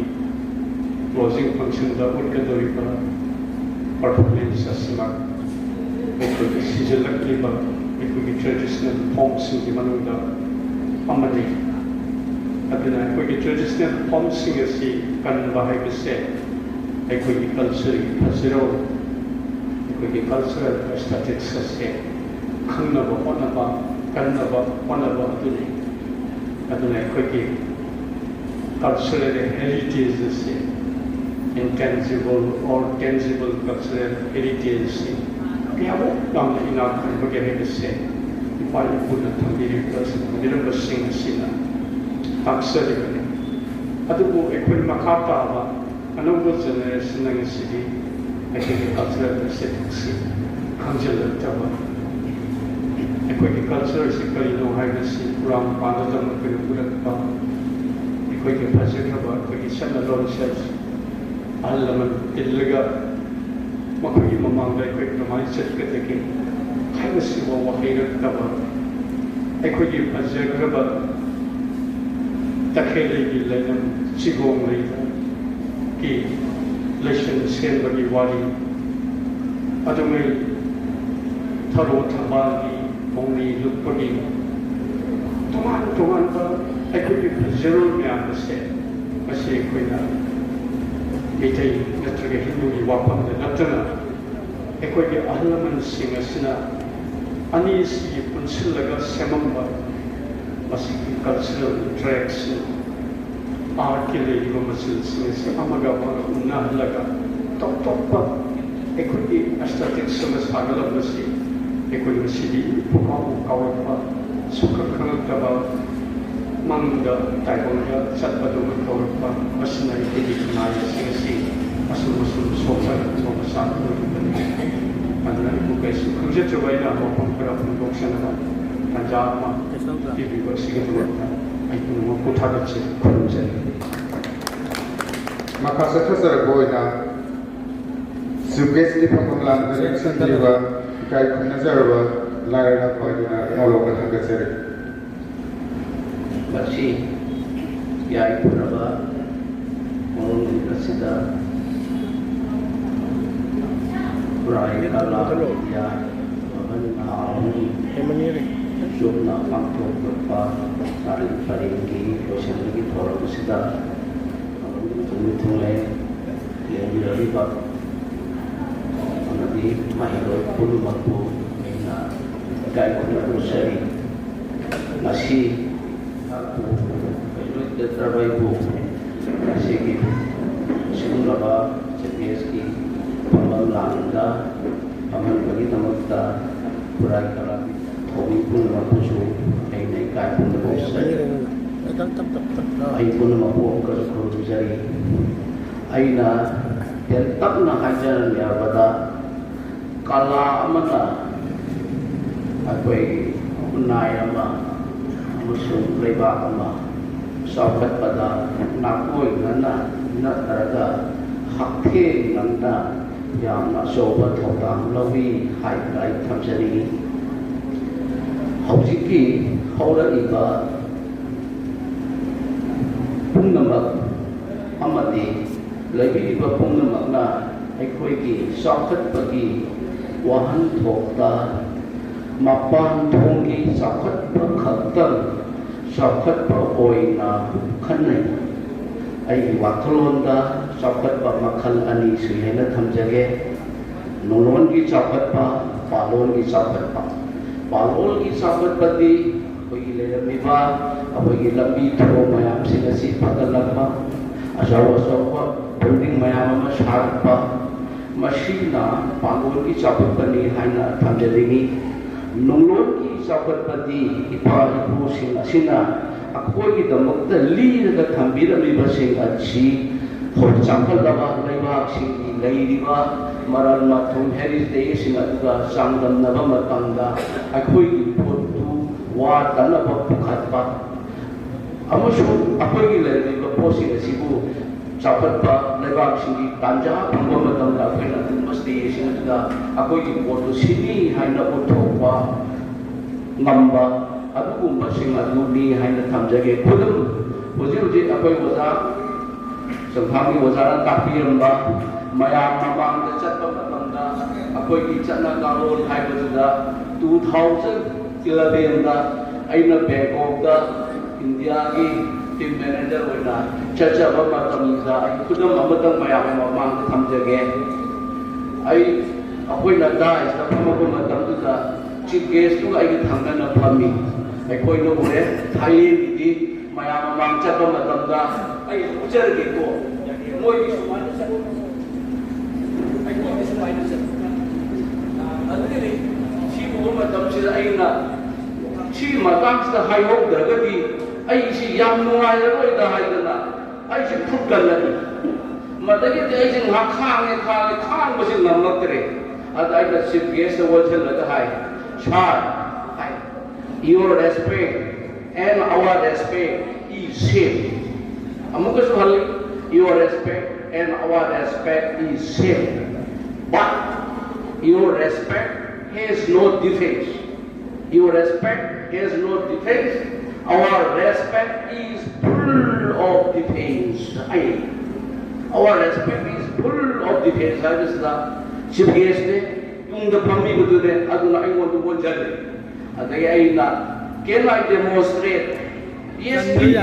closing functionꯗ ꯎꯠꯀꯗꯧꯔꯤꯕ performance ꯑꯁꯤꯃꯛ ꯑꯩꯈꯣꯏꯒꯤ ꯁꯤꯖꯤꯜꯂꯛꯂꯤꯕ ꯑꯩꯈꯣꯏꯒꯤ traditional formꯁꯤꯡꯒꯤ ꯃꯅꯨꯡꯗ ꯑꯃꯅꯤ꯫ ꯑꯗꯨꯅ ꯑꯩꯈꯣꯏꯒꯤ traditional formꯁꯤꯡ ꯑꯁꯤ ꯀꯟꯕ ꯍꯥꯏꯕꯁꯦ ꯑꯩꯈꯣꯏꯒꯤ cultureꯒꯤ ꯐꯖꯔꯧ, ꯑꯩꯈꯣꯏꯒꯤ cultural aesthetics ꯑꯁꯦ ꯈꯪꯅꯕ ꯍꯣꯠꯅꯕ, ꯀꯟꯅꯕ ꯍꯣꯠꯅꯕ ꯑꯗꯨꯅꯤ꯫ ꯑꯗꯨꯅ ꯑꯩꯈꯣꯏꯒꯤ cultural heritage ꯑꯁꯤ, intangible or tangible cultural heritage ꯑꯁꯤ ꯀꯌꯥꯃꯨꯛ ꯌꯥꯝꯅ ꯏꯅꯥꯛ ꯈꯨꯟꯕꯒꯦ ꯍꯥꯏꯕꯁꯦ ꯏꯄꯥ ꯏꯄꯨꯅ ꯊꯝꯕꯤꯔꯤꯕ, ꯊꯝꯕꯤꯔꯝꯕꯁꯤꯡ ꯑꯁꯤꯅ ꯇꯥꯛꯆꯔꯤꯕꯅꯤ꯫ ꯑꯗꯨꯕꯨ ꯑꯩꯈꯣꯏ ꯃꯈꯥ ꯇꯥꯕ ꯑꯅꯧꯕ generation ꯉꯁꯤꯗꯤ ꯑꯩꯈꯣꯏꯒꯤ cultural aestheticsꯁꯤ ꯈꯪꯖꯤꯜꯂꯛꯇꯕ, ꯑꯩꯈꯣꯏꯒꯤ cultureꯁꯤ ꯀꯔꯤꯅꯣ ꯍꯥꯏꯕꯁꯤ ꯄꯨꯔꯥ ꯃꯄꯥꯟꯗ ꯇꯝꯃꯛꯄꯗ ꯎꯔꯛꯄ, ꯑꯩꯈꯣꯏꯒꯤ ꯐꯖꯈ꯭ꯔꯕ ꯑꯩꯈꯣꯏꯒꯤ ꯆꯠꯅ ꯂꯣꯟꯆꯠ, ꯑꯍꯜ ꯂꯃꯟ ꯇꯤꯜꯂꯒ ꯃꯈꯣꯏꯒꯤ ꯃꯃꯥꯡꯗ ꯑꯩꯈꯣꯏ ꯀꯃꯥꯏꯅ ꯆꯠꯀꯗꯒꯦ ꯍꯥꯏꯕꯁꯤꯐꯥꯎꯕ ꯍꯩꯔꯛꯇꯕ, ꯑꯩꯈꯣꯏꯒꯤ ꯐꯖꯈ꯭ꯔꯕ ꯇꯈꯦꯜꯂꯩꯒꯤ ꯂꯩꯅꯝ ꯆꯤꯒꯣꯡ ꯂꯩꯗ ꯀꯤ ꯂꯩꯁꯟ ꯁꯦꯝꯕꯒꯤ ꯋꯥꯔꯤ, ꯑꯗꯨꯉꯩ ꯊꯔꯣ ꯊꯝꯕꯥꯜꯒꯤ ꯃꯣꯡꯃꯤ ꯂꯨꯞꯄꯒꯤ ꯇꯣꯉꯥꯟ ꯇꯣꯉꯥꯟꯕ ꯑꯩꯈꯣꯏꯒꯤ ꯐꯖꯔꯣꯜ ꯃꯌꯥꯝ ꯑꯁꯦ ꯉꯁꯤ ꯑꯩꯈꯣꯏꯅ ꯃꯩꯇꯩ ꯅꯠꯇ꯭ꯔꯒ ꯍꯤꯟꯗꯨꯒꯤ ꯋꯥꯐꯝꯗ ꯅꯠꯇꯅ ꯑꯩꯈꯣꯏꯒꯤ ꯑꯍꯜ ꯂꯃꯟꯁꯤꯡ ꯑꯁꯤꯅ ꯑꯅꯤꯁꯤ ꯄꯨꯟꯁꯤꯜꯂꯒ ꯁꯦꯝꯃꯝꯕ ꯃꯁꯤꯒꯤ cultural interaction, artꯀꯤ ꯂꯩꯔꯤꯕ ꯃꯆꯤꯜꯁꯤꯡ ꯑꯁꯤ ꯑꯃꯒ ꯑꯃꯒ ꯎꯅꯍꯜꯂꯒ ꯇꯣꯞ ꯇꯣꯞꯄ ꯑꯩꯈꯣꯏꯒꯤ aesthetics ꯑꯃ ꯁꯥꯒꯠꯂꯛꯄꯁꯤ ꯑꯩꯈꯣꯏ ꯉꯁꯤꯗꯤ ꯄꯨꯡꯀꯥꯎ ꯀꯥꯎꯔꯛꯄ, ꯁꯨꯡꯈꯪ ꯈꯪꯂꯛꯇꯕ, ꯃꯪꯗ ꯇꯥꯏꯕꯪꯗ ꯆꯠꯄꯗꯧꯅ ꯇꯧꯔꯛꯄ, ꯃꯁꯤꯅ ꯑꯩꯈꯣꯏꯒꯤ ꯈꯨꯟꯅꯥꯏ ꯑꯁꯤ ꯉꯁꯤ ꯑꯁꯨꯝ ꯑꯁꯨꯝ ꯁꯣꯛꯆꯔꯛꯄ ꯃꯆꯥꯛ ꯑꯣꯏꯔꯤꯕꯅꯤ꯫ ꯑꯗꯨꯅ ꯑꯩꯕꯨ ꯀꯩꯁꯨ ꯈꯪꯖꯗ꯭ꯔꯕ ꯑꯩꯅ ꯋꯥꯐꯝ ꯈꯔ ꯐꯣꯡꯗꯣꯛꯆꯅꯕ ꯇꯥꯟꯖꯥ ꯑꯃ ꯄꯤꯕꯤꯕ ꯑꯁꯤꯒꯤꯗꯃꯛꯇ ꯑꯩ ꯄꯨꯝꯅꯃꯛꯄꯨ ꯊꯥꯒꯠꯆꯔꯤ, ꯈꯨꯔꯨꯝꯖꯔꯤ꯫ ꯃꯈꯥ ꯆꯠꯊꯖꯔꯛꯄ ꯑꯣꯏꯅ ꯆꯤꯐ ꯒꯦꯁꯀꯤ ꯐꯝꯐꯝ ꯂꯥꯡꯗꯨꯅ ꯁꯤꯟꯕꯤꯔꯤꯕ ꯏꯀꯥꯏ ꯈꯨꯝꯅꯖꯔꯕ ꯂꯥꯏꯔꯕ ꯑꯣꯏꯗꯨꯅ ꯅꯣꯂꯣꯛꯅ ꯊꯥꯒꯠꯆꯔꯤ꯫ ꯃꯁꯤ ꯌꯥꯏꯐꯔꯕ ꯃꯑꯣꯡ ꯑꯁꯤꯗ ꯈꯨꯔꯥꯏ ꯀꯂꯥ ꯕꯤꯗ꯭ꯌꯥ ꯃꯃꯟ ꯊꯥ ꯑꯍꯨꯝ ꯆꯨꯞꯅ ꯄꯥꯡꯊꯣꯛꯄ ꯇꯥꯔꯤꯛ ꯄꯔꯦꯡꯒꯤ ꯂꯣꯏꯁꯤꯟꯕꯒꯤ ꯊꯧꯔꯝ ꯑꯁꯤꯗ ꯊꯨꯡꯂꯦ ꯂꯦꯡꯕꯤꯔꯛꯂꯤꯕ ꯑꯃꯗꯤ ꯃꯍꯩꯔꯣꯏ ꯄꯨꯝꯅꯃꯛꯄꯨ ꯑꯩꯅ ꯏꯀꯥꯏ ꯈꯨꯝꯅꯕ ꯎꯠꯆꯔꯤ꯫ ꯉꯁꯤ ꯑꯩꯍꯥꯛꯄꯨ ꯀꯩꯔꯣꯏ ꯇꯦꯇ꯭ꯔꯕꯩꯕꯨ ꯉꯁꯤꯒꯤ ꯁꯤꯒꯨꯝꯂꯕ ꯆꯦꯝꯄꯤꯌꯟꯁꯀꯤ ꯐꯝꯕꯥꯜ ꯂꯥꯡꯗ ꯐꯝꯍꯟꯕꯒꯤꯗꯃꯛꯇ ꯈꯨꯔꯥꯏ ꯀꯂꯥ ꯊꯧꯃꯤ ꯄꯨꯝꯅꯃꯛꯄꯨꯁꯨ ꯑꯩꯅ ꯏꯀꯥꯏ ꯈꯨꯝꯅꯕ ꯎꯠꯆꯔꯤ꯫ ꯑꯩ ꯄꯨꯝꯅꯃꯛꯄꯨ ꯑꯃꯨꯛꯀꯁꯨ ꯈꯨꯔꯨꯝꯖꯔꯤ꯫ ꯑꯩꯅ ꯇꯦꯟꯇꯛꯅ ꯍꯥꯏꯖꯔꯕꯗ, ꯀꯂꯥ ꯑꯃꯅ ꯑꯩꯈꯣꯏ ꯈꯨꯟꯅꯥꯏ ꯑꯃ ꯑꯃꯁꯨꯡ ꯂꯩꯕꯥꯛ ꯑꯃ ꯆꯥꯎꯈꯠꯄꯗ ꯅꯥꯀꯣꯏꯅꯅ ꯅꯠꯇ꯭ꯔꯒ ꯍꯛꯊꯦꯡꯅꯅ ꯌꯥꯝꯅ ꯑꯆꯧꯕ ꯊꯧꯗꯥꯡ ꯂꯧꯏ ꯍꯥꯏꯗꯨꯅ ꯑꯩ ꯊꯝꯖꯅꯤꯡꯏ꯫ ꯍꯧꯖꯤꯛꯀꯤ ꯍꯧꯔꯛꯂꯤꯕ ꯄꯨꯝꯅꯃꯛ ꯑꯃꯗꯤ ꯂꯩꯕꯤꯔꯤꯕ ꯄꯨꯝꯅꯃꯛꯅ ꯑꯩꯈꯣꯏꯒꯤ ꯆꯥꯎꯈꯠꯄꯒꯤ ꯋꯥꯍꯟꯊꯣꯛꯇ ꯃꯄꯥꯟ ꯊꯣꯡꯒꯤ ꯆꯥꯎꯈꯠꯄ ꯈꯛꯇꯪ ꯆꯥꯎꯈꯠꯄ ꯑꯣꯏꯅ ꯈꯟꯅꯩ꯫ ꯑꯩꯒꯤ ꯋꯥꯈꯜꯂꯣꯟꯗ ꯆꯥꯎꯈꯠꯄ ꯃꯈꯜ ꯑꯅꯤ ꯁꯨꯏ ꯍꯥꯏꯅ ꯊꯝꯖꯒꯦ꯫ ꯅꯨꯡꯂꯣꯟꯒꯤ ꯆꯥꯎꯈꯠꯄ, ꯄꯥꯂꯣꯟꯒꯤ ꯆꯥꯎꯈꯠꯄ꯫ ꯄꯥꯂꯣꯟꯒꯤ ꯆꯥꯎꯈꯠꯄꯗꯤ ꯑꯩꯈꯣꯏꯒꯤ ꯂꯩꯔꯝꯃꯤꯕ ꯑꯩꯈꯣꯏꯒꯤ ꯂꯝꯕꯤ ꯊꯣꯡ ꯃꯌꯥꯝꯁꯤꯡ ꯑꯁꯤ ꯐꯒꯠꯂꯛꯄ, ꯑꯆꯧ ꯑꯆꯧꯕ building ꯃꯌꯥꯝ ꯑꯃ ꯁꯥꯔꯛꯄ, ꯃꯁꯤꯅ ꯄꯥꯂꯣꯟꯒꯤ ꯆꯥꯎꯈꯠꯄꯅꯤ ꯍꯥꯏꯅ ꯊꯝꯖꯅꯤꯡꯏ꯫ ꯅꯨꯡꯂꯣꯟꯒꯤ ꯆꯥꯎꯈꯠꯄꯗꯤ ꯏꯄꯥ ꯏꯄꯨꯁꯤꯡ ꯑꯁꯤꯅ ꯑꯩꯈꯣꯏꯒꯤꯗꯃꯛꯇ ꯂꯤꯔꯒ ꯊꯝꯕꯤꯔꯝꯃꯤꯕꯁꯤꯡ ꯑꯁꯤ ꯍꯧꯖꯤꯛ ꯆꯥꯎꯈꯠꯂꯕ ꯂꯩꯕꯥꯛꯁꯤꯡꯒꯤ ꯂꯩꯔꯤꯕ ꯃꯔꯜ ꯃꯊꯨꯝ ꯍꯦꯔꯤꯇꯦꯖꯁꯤꯡ ꯑꯗꯨꯒ ꯆꯥꯡꯗꯝꯅꯕ ꯃꯇꯝꯗ ꯑꯩꯈꯣꯏꯒꯤ ꯄꯣꯠꯇꯨ ꯋꯥꯠꯇꯅꯕ ꯄꯨꯈꯠꯄ ꯑꯃꯁꯨꯡ ꯑꯩꯈꯣꯏꯒꯤ ꯂꯩꯔꯤꯕ ꯄꯣꯠꯁꯤꯡ ꯑꯁꯤꯕꯨ ꯆꯥꯎꯈꯠꯄ ꯂꯩꯕꯥꯛꯁꯤꯡꯒꯤ ꯇꯥꯟꯖꯥ ꯐꯪꯕ ꯃꯇꯝꯗ ꯑꯩꯈꯣꯏꯅ ꯑꯗꯨꯒꯨꯝꯕ ꯁ꯭ꯇꯦꯖꯁꯤꯡ ꯑꯗꯨꯗ ꯑꯩꯈꯣꯏꯒꯤ ꯄꯣꯠꯇꯨ ꯁꯤꯠꯅꯤ ꯍꯥꯏꯅ ꯎꯠꯊꯣꯛꯄ ꯉꯝꯕ ꯑꯗꯨꯒꯨꯝꯕꯁꯤꯡ ꯑꯗꯨꯅꯤ ꯍꯥꯏꯅ ꯊꯝꯖꯒꯦ꯫ ꯈꯨꯗꯝ, ꯍꯧꯖꯤꯛ ꯍꯧꯖꯤꯛ ꯑꯩꯈꯣꯏ ꯑꯣꯖꯥ ꯆꯪꯐꯥꯡꯒꯤ ꯑꯣꯖꯥꯅ ꯇꯥꯛꯄꯤꯔꯝꯕ ꯃꯌꯥꯝ ꯃꯃꯥꯡꯗ ꯆꯠꯄ ꯃꯇꯝꯗ ꯑꯩꯈꯣꯏꯒꯤ ꯆꯠꯅ ꯀꯥꯡꯂꯣꯟ ꯍꯥꯏꯕꯁꯤꯗ two thousand elevenꯗ ꯑꯩꯅ ꯕꯦꯡꯀꯣꯛꯇ ꯏꯟꯗꯤꯌꯥꯒꯤ ꯇꯤꯝ ꯃꯦꯅꯦꯖꯔ ꯑꯣꯏꯅ ꯆꯠꯆꯕ ꯃꯇꯝꯗ ꯑꯩ ꯈꯨꯗꯝ ꯑꯃꯇꯪ ꯃꯌꯥꯝ ꯃꯃꯥꯡꯗ ꯊꯝꯖꯒꯦ꯫ ꯑꯩ ꯑꯩꯈꯣꯏꯅ ꯗꯥꯏꯁꯇ ꯐꯝꯃꯛꯄ ꯃꯇꯝꯗꯨꯗ ꯆꯤꯐ ꯒꯦꯁꯇꯨꯒ ꯑꯩꯒ ꯊꯪꯅꯅ ꯐꯝꯃꯤ꯫ ꯑꯩꯈꯣꯏꯅ ꯎꯔꯦ ꯊꯥꯏꯂꯦꯟꯒꯤꯗꯤ ꯃꯌꯥꯝ ꯃꯃꯥꯡ ꯆꯠꯄ ꯃꯇꯝꯗ ꯑꯩ ꯎꯠꯆꯔꯒꯦꯀꯣ꯫ ꯃꯣꯏꯒꯤ ꯁꯨꯃꯥꯏꯅ ꯆꯠ-, ꯑꯩꯈꯣꯏꯒꯤ ꯁꯨꯃꯥꯏꯅ ꯆꯠ-, ꯑꯗꯨꯒꯤꯗꯤ ꯁꯤ ꯎꯕ ꯃꯇꯝꯁꯤꯗ ꯑꯩꯅ ꯁꯤ ꯃꯇꯥꯡꯁꯤꯗ ꯍꯥꯏꯍꯧꯗ꯭ꯔꯒꯗꯤ ꯑꯩꯁꯤ ꯌꯥꯝ ꯅꯨꯡꯉꯥꯏꯔꯔꯣꯏꯗ ꯍꯥꯏꯗꯅ ꯑꯩꯁꯤ ꯐꯨꯠꯀꯠꯂꯅꯤ꯫ ꯃꯗꯒꯤꯗꯤ ꯑꯩꯁꯤ ꯉꯥꯏꯍꯥꯛ ꯈꯥꯡꯉꯦ, ꯈꯥꯡꯉꯦ, ꯈꯥꯡꯕꯁꯤ ꯉꯝꯃꯛꯇ꯭ꯔꯦ꯫ ꯑꯗ ꯑꯩꯅ ꯆꯤꯐ ꯒꯦꯁꯇ ꯑꯣꯟꯁꯤꯜꯂꯒ ꯍꯥꯏ, "ꯁꯥꯔ," ꯍꯥꯏ, "your respect and our respect is same." ꯑꯃꯨꯛꯀꯁꯨ ꯍꯜꯂꯤ, "Your respect and our respect is same, but your respect has no defense." Your respect has no defense. Our respect is full of defense. ꯑꯩ, "Our respect is full of defense" ꯍꯥꯏꯕꯁꯤꯗ chief ꯒꯦꯁꯅꯦ, ꯇꯨꯡꯗ ꯐꯝꯃꯤꯕꯗꯨꯅꯦ, ꯑꯗꯨꯅ ꯑꯩꯉꯣꯟꯗ ꯑꯣꯟꯁꯤꯜꯂꯦ꯫ ꯑꯗꯒꯤ ꯑꯩꯅ, "Can I demonstrate?" "Yes, please."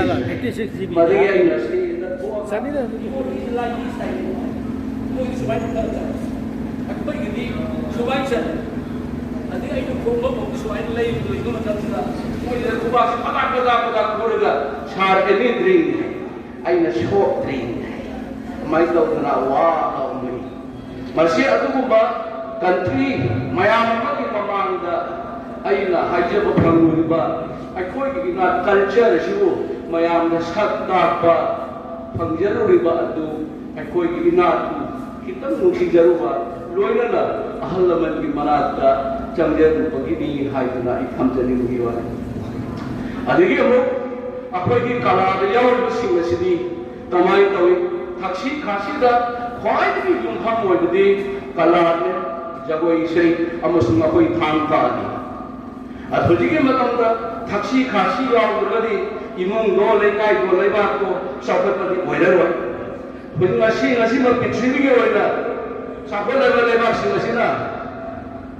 ꯃꯗꯒꯤ ꯑꯩꯅ ꯁꯤꯗ ꯊꯣꯛꯑꯒ ꯆꯅꯤꯗ ꯑꯗꯨꯗꯤ ꯃꯣꯏꯒꯤ ꯁꯨꯃꯥꯏꯅ ꯇꯧꯗꯅ ꯑꯩꯈꯣꯏꯒꯤꯗꯤ ꯁꯨꯃꯥꯏꯅ ꯆꯠꯂꯦ꯫ ꯑꯗꯩ ꯑꯩꯅ ꯈꯣꯡꯕ ꯐꯥꯎꯗ ꯁꯨꯃꯥꯏꯅ ꯂꯩꯕ ꯂꯣꯏꯕ ꯃꯇꯝꯗ ꯃꯣꯏꯗ ꯈꯨꯕꯥꯛꯁꯦ ꯄꯗꯥꯛ ꯄꯗꯥꯛ ꯄꯗꯥꯛ ꯈꯨꯔꯒ, "Sir, any drink?" ꯑꯩꯅ, "Soft drink" ꯍꯥꯏ꯫ ꯑꯗꯨꯃꯥꯏꯅ ꯇꯧꯗꯅ ꯋꯥ ꯂꯥꯎꯅꯩ꯫ ꯃꯁꯤ ꯑꯗꯨꯒꯨꯝꯕ ꯀꯟꯇ꯭ꯔꯤ ꯃꯌꯥꯝ ꯑꯃꯒꯤ ꯃꯃꯥꯡꯗ ꯑꯩꯅ ꯍꯥꯏꯖꯕ ꯐꯪꯂꯨꯔꯤꯕ ꯑꯩꯈꯣꯏꯒꯤ ꯏꯅꯥꯠ ꯀꯜꯆꯔ ꯑꯁꯤꯕꯨ ꯃꯌꯥꯝꯗ ꯁꯛ ꯇꯥꯛꯄ ꯐꯪꯖꯔꯨꯔꯤꯕ ꯑꯗꯨ ꯑꯩꯈꯣꯏꯒꯤ ꯏꯅꯥꯠꯄꯨ ꯈꯤꯇꯪ ꯅꯨꯡꯁꯤꯖꯔꯨꯕ ꯂꯣꯏꯅꯅ ꯑꯍꯜ ꯂꯃꯟꯒꯤ ꯃꯅꯥꯛꯇ ꯆꯪꯖꯔꯨꯕꯒꯤꯅꯤ ꯍꯥꯏꯗꯨꯅ ꯑꯩ ꯊꯝꯖꯅꯤꯡꯕꯒꯤ ꯋꯥꯅꯤ꯫ ꯑꯗꯒꯤ ꯑꯃꯨꯛ ꯑꯩꯈꯣꯏꯒꯤ ꯀꯂꯥꯗ ꯌꯥꯎꯔꯤꯕꯁꯤꯡ ꯑꯁꯤꯗꯤ ꯀꯃꯥꯏꯅ ꯇꯧꯏ? ꯊꯛꯁꯤ ꯈꯥꯁꯤꯗ ꯈ꯭ꯋꯥꯏꯗꯒꯤ ꯌꯨꯝꯐꯝ ꯑꯣꯏꯕꯗꯤ ꯀꯂꯥꯅꯤ, ꯖꯒꯣꯏ ꯏꯁꯩ ꯑꯃꯁꯨꯡ ꯑꯩꯈꯣꯏ ꯊꯥꯡ ꯇꯥꯅꯤ꯫ ꯑꯗ ꯍꯧꯖꯤꯛꯀꯤ ꯃꯇꯝꯗ ꯊꯛꯁꯤ ꯈꯥꯁꯤ ꯌꯥꯎꯗ꯭ꯔꯒꯗꯤ ꯏꯃꯨꯡꯗꯣ, ꯂꯩꯀꯥꯏꯗꯣ, ꯂꯩꯕꯥꯛꯇꯣ ꯆꯥꯎꯈꯠꯄꯗꯤ ꯑꯣꯏꯔꯔꯣꯏ꯫ ꯍꯧꯖꯤꯛ ꯉꯁꯤ, ꯉꯁꯤꯃꯛ ꯄ꯭ꯔꯤꯊꯤꯕꯤꯒꯤ ꯑꯣꯏꯅ ꯆꯥꯎꯈꯠꯂꯕ ꯂꯩꯕꯥꯛꯁꯤꯡ ꯑꯁꯤꯅ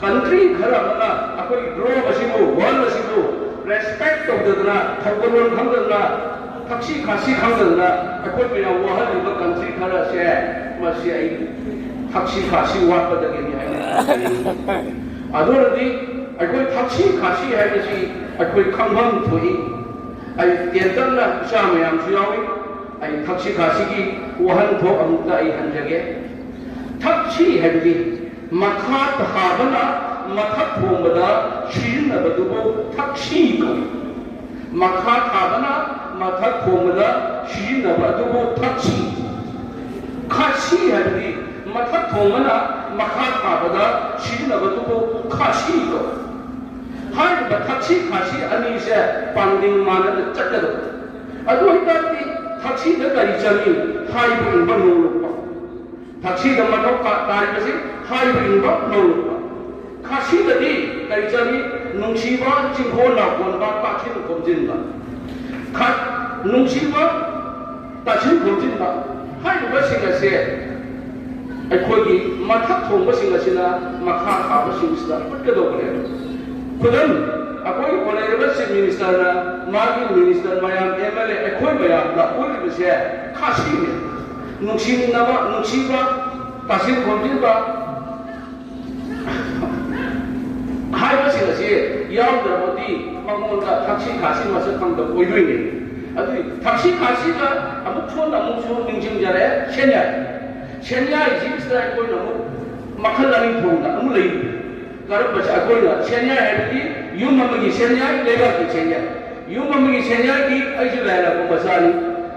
ꯀꯟꯇ꯭ꯔꯤ ꯈꯔ ꯑꯃꯅ ꯑꯩꯈꯣꯏꯒꯤ ꯒ꯭ꯂꯣꯕ ꯑꯁꯤꯕꯨ, ꯋꯥꯔꯜ ꯑꯁꯤꯕꯨ ꯔꯦꯁꯄꯦꯛ ꯇꯧꯗꯗꯅ, ꯊꯧꯒꯜꯂꯣꯟ ꯈꯪꯗꯗꯅ, ꯊꯛꯁꯤ ꯈꯥꯁꯤ ꯈꯪꯗꯗꯅ ꯑꯩꯈꯣꯏ ꯃꯌꯥꯝ ꯋꯥꯍꯜꯂꯤꯕ ꯀꯟꯇ꯭ꯔꯤ ꯈꯔꯁꯦ, ꯃꯁꯤ ꯑꯩ ꯊꯛꯁꯤ ꯈꯥꯁꯤ ꯋꯥꯠꯄꯗꯒꯤꯅꯤ ꯍꯥꯏꯅ ꯈꯜꯂꯤ꯫ ꯑꯗꯨꯅꯗꯤ ꯑꯩꯈꯣꯏ ꯊꯛꯁꯤ ꯈꯥꯁꯤ ꯍꯥꯏꯕꯁꯤ ꯑꯩꯈꯣꯏ ꯈꯪꯐꯝ ꯊꯣꯛꯏ꯫ ꯑꯩ ꯇꯦꯟꯇꯛꯅ ꯏꯆꯥ ꯃꯌꯥꯝꯁꯨ ꯌꯥꯎꯏ꯫ ꯑꯩ ꯊꯛꯁꯤ ꯈꯥꯁꯤꯒꯤ ꯋꯥꯍꯟꯊꯣꯛ ꯑꯃꯨꯛꯇ ꯑꯩ ꯍꯟꯖꯒꯦ꯫ ꯊꯛꯁꯤ ꯍꯥꯏꯕꯗꯤ ꯃꯈꯥ ꯊꯥꯕꯅ ꯃꯊꯛ ꯊꯣꯡꯕꯗ ꯁꯤꯖꯤꯟꯅꯕꯗꯨꯕꯨ ꯊꯛꯁꯤ ꯀꯧꯏ꯫ ꯃꯈꯥ ꯊꯥꯕꯅ ꯃꯊꯛ ꯊꯣꯡꯕꯗ ꯁꯤꯖꯤꯟꯅꯕ ꯑꯗꯨꯕꯨ ꯊꯛꯁꯤ꯫ ꯈꯥꯁꯤ ꯍꯥꯏꯕꯗꯤ ꯃꯊꯛ ꯊꯣꯡꯕꯅ ꯃꯈꯥ ꯊꯥꯕꯗ ꯁꯤꯖꯤꯟꯅꯕꯗꯨꯕꯨ ꯈꯥꯁꯤ ꯀꯧꯏ꯫ ꯍꯥꯏꯔꯤꯕ ꯊꯛꯁꯤ ꯈꯥꯁꯤ ꯑꯅꯤꯁꯦ ꯄꯥꯟꯗꯤꯡ ꯃꯥꯟꯅꯅ ꯆꯠꯀꯗꯕ꯫ ꯑꯗꯨ ꯑꯣꯏꯇꯥꯔꯗꯤ ꯊꯛꯁꯤꯗ ꯀꯔꯤ ꯆꯪꯏ? ꯍꯥꯏꯕ ꯏꯟꯕ ꯅꯣꯡꯂꯨꯛꯄ꯫ ꯊꯛꯁꯤꯗ ꯃꯊꯧ ꯇꯥ-, ꯇꯥꯔꯤꯕꯁꯤ ꯍꯥꯏꯕ ꯏꯟꯕ ꯅꯣꯡꯂꯨꯛꯄ꯫ ꯈꯥꯁꯤꯗꯗꯤ ꯀꯔꯤ ꯆꯪꯏ? ꯅꯨꯡꯁꯤꯕ, ꯆꯤꯡꯈꯣꯟ ꯂꯥꯎꯈꯣꯟꯕ, ꯇꯥꯁꯤꯟ ꯈꯣꯝꯖꯤꯟꯕ꯫ ꯈꯥ-, ꯅꯨꯡꯁꯤꯕ, ꯇꯥꯁꯤꯟ ꯈꯣꯝꯖꯤꯟꯕ ꯍꯥꯏꯔꯤꯕꯁꯤꯡ ꯑꯁꯦ ꯑꯩꯈꯣꯏꯒꯤ ꯃꯊꯛ ꯊꯣꯡꯕꯁꯤꯡ ꯑꯁꯤꯅ ꯃꯈꯥ ꯊꯥꯕꯁꯤꯡꯁꯤꯗ ꯎꯠꯀꯗꯧꯕꯅꯦꯕ꯫ ꯈꯨꯗꯝ, ꯑꯩꯈꯣꯏꯒꯤ ꯑꯣꯏꯔꯤꯕ ꯆꯤꯐ ꯃꯤꯅꯤꯁꯇꯔꯅ ꯃꯥꯒꯤ ꯃꯤꯅꯤꯁꯇꯔ ꯃꯌꯥꯝ, ꯑꯦꯝ ꯑꯦꯜ ꯑꯦ, ꯑꯩꯈꯣꯏ ꯃꯌꯥꯝꯗ ꯎꯠꯂꯤꯕꯁꯦ ꯈꯥꯁꯤꯅꯦ꯫ ꯅꯨꯡꯁꯤꯅꯕ, ꯅꯨꯡꯁꯤꯕ, ꯇꯥꯁꯤꯟ ꯈꯣꯝꯖꯤꯟꯕ, ꯍꯥꯏꯕꯁꯤꯡ ꯑꯁꯤ ꯌꯥꯎꯗ꯭ꯔꯕꯗꯤ ꯃꯉꯣꯟꯗ ꯊꯛꯁꯤ ꯈꯥꯁꯤ ꯃꯁꯛ ꯈꯪꯗꯕ ꯑꯣꯏꯗꯣꯏꯅꯤ꯫ ꯑꯗꯨꯗꯤ ꯊꯛꯁꯤ ꯈꯥꯁꯤꯒ ꯑꯃꯨꯛ ꯁꯣꯟꯗ ꯑꯃꯨꯛꯁꯨ ꯅꯤꯡꯁꯤꯡꯖꯔꯦ, ꯁꯦꯟꯌꯥꯏ꯫ ꯁꯦꯟꯌꯥꯏꯁꯤꯗ ꯑꯩꯈꯣꯏꯅ ꯑꯃꯨꯛ ꯃꯈꯜ ꯑꯅꯤ ꯊꯣꯛꯅ ꯑꯃꯨꯛ ꯂꯩꯔꯤ꯫ ꯀꯔꯝꯕꯁꯤ? ꯑꯩꯈꯣꯏꯅ ꯁꯦꯟꯌꯥꯏ ꯍꯥꯏꯕꯗꯤ ꯌꯨꯝ ꯑꯃꯒꯤ ꯁꯦꯟꯌꯥꯏ, ꯂꯩꯕꯥꯛꯀꯤ ꯁꯦꯟꯌꯥꯏ꯫ ꯌꯨꯝ ꯑꯃꯒꯤ ꯁꯦꯟꯌꯥꯏꯗꯤ ꯑꯩꯁꯨ ꯂꯥꯏ ꯂꯥꯛꯄ ꯃꯆꯥꯅꯤ꯫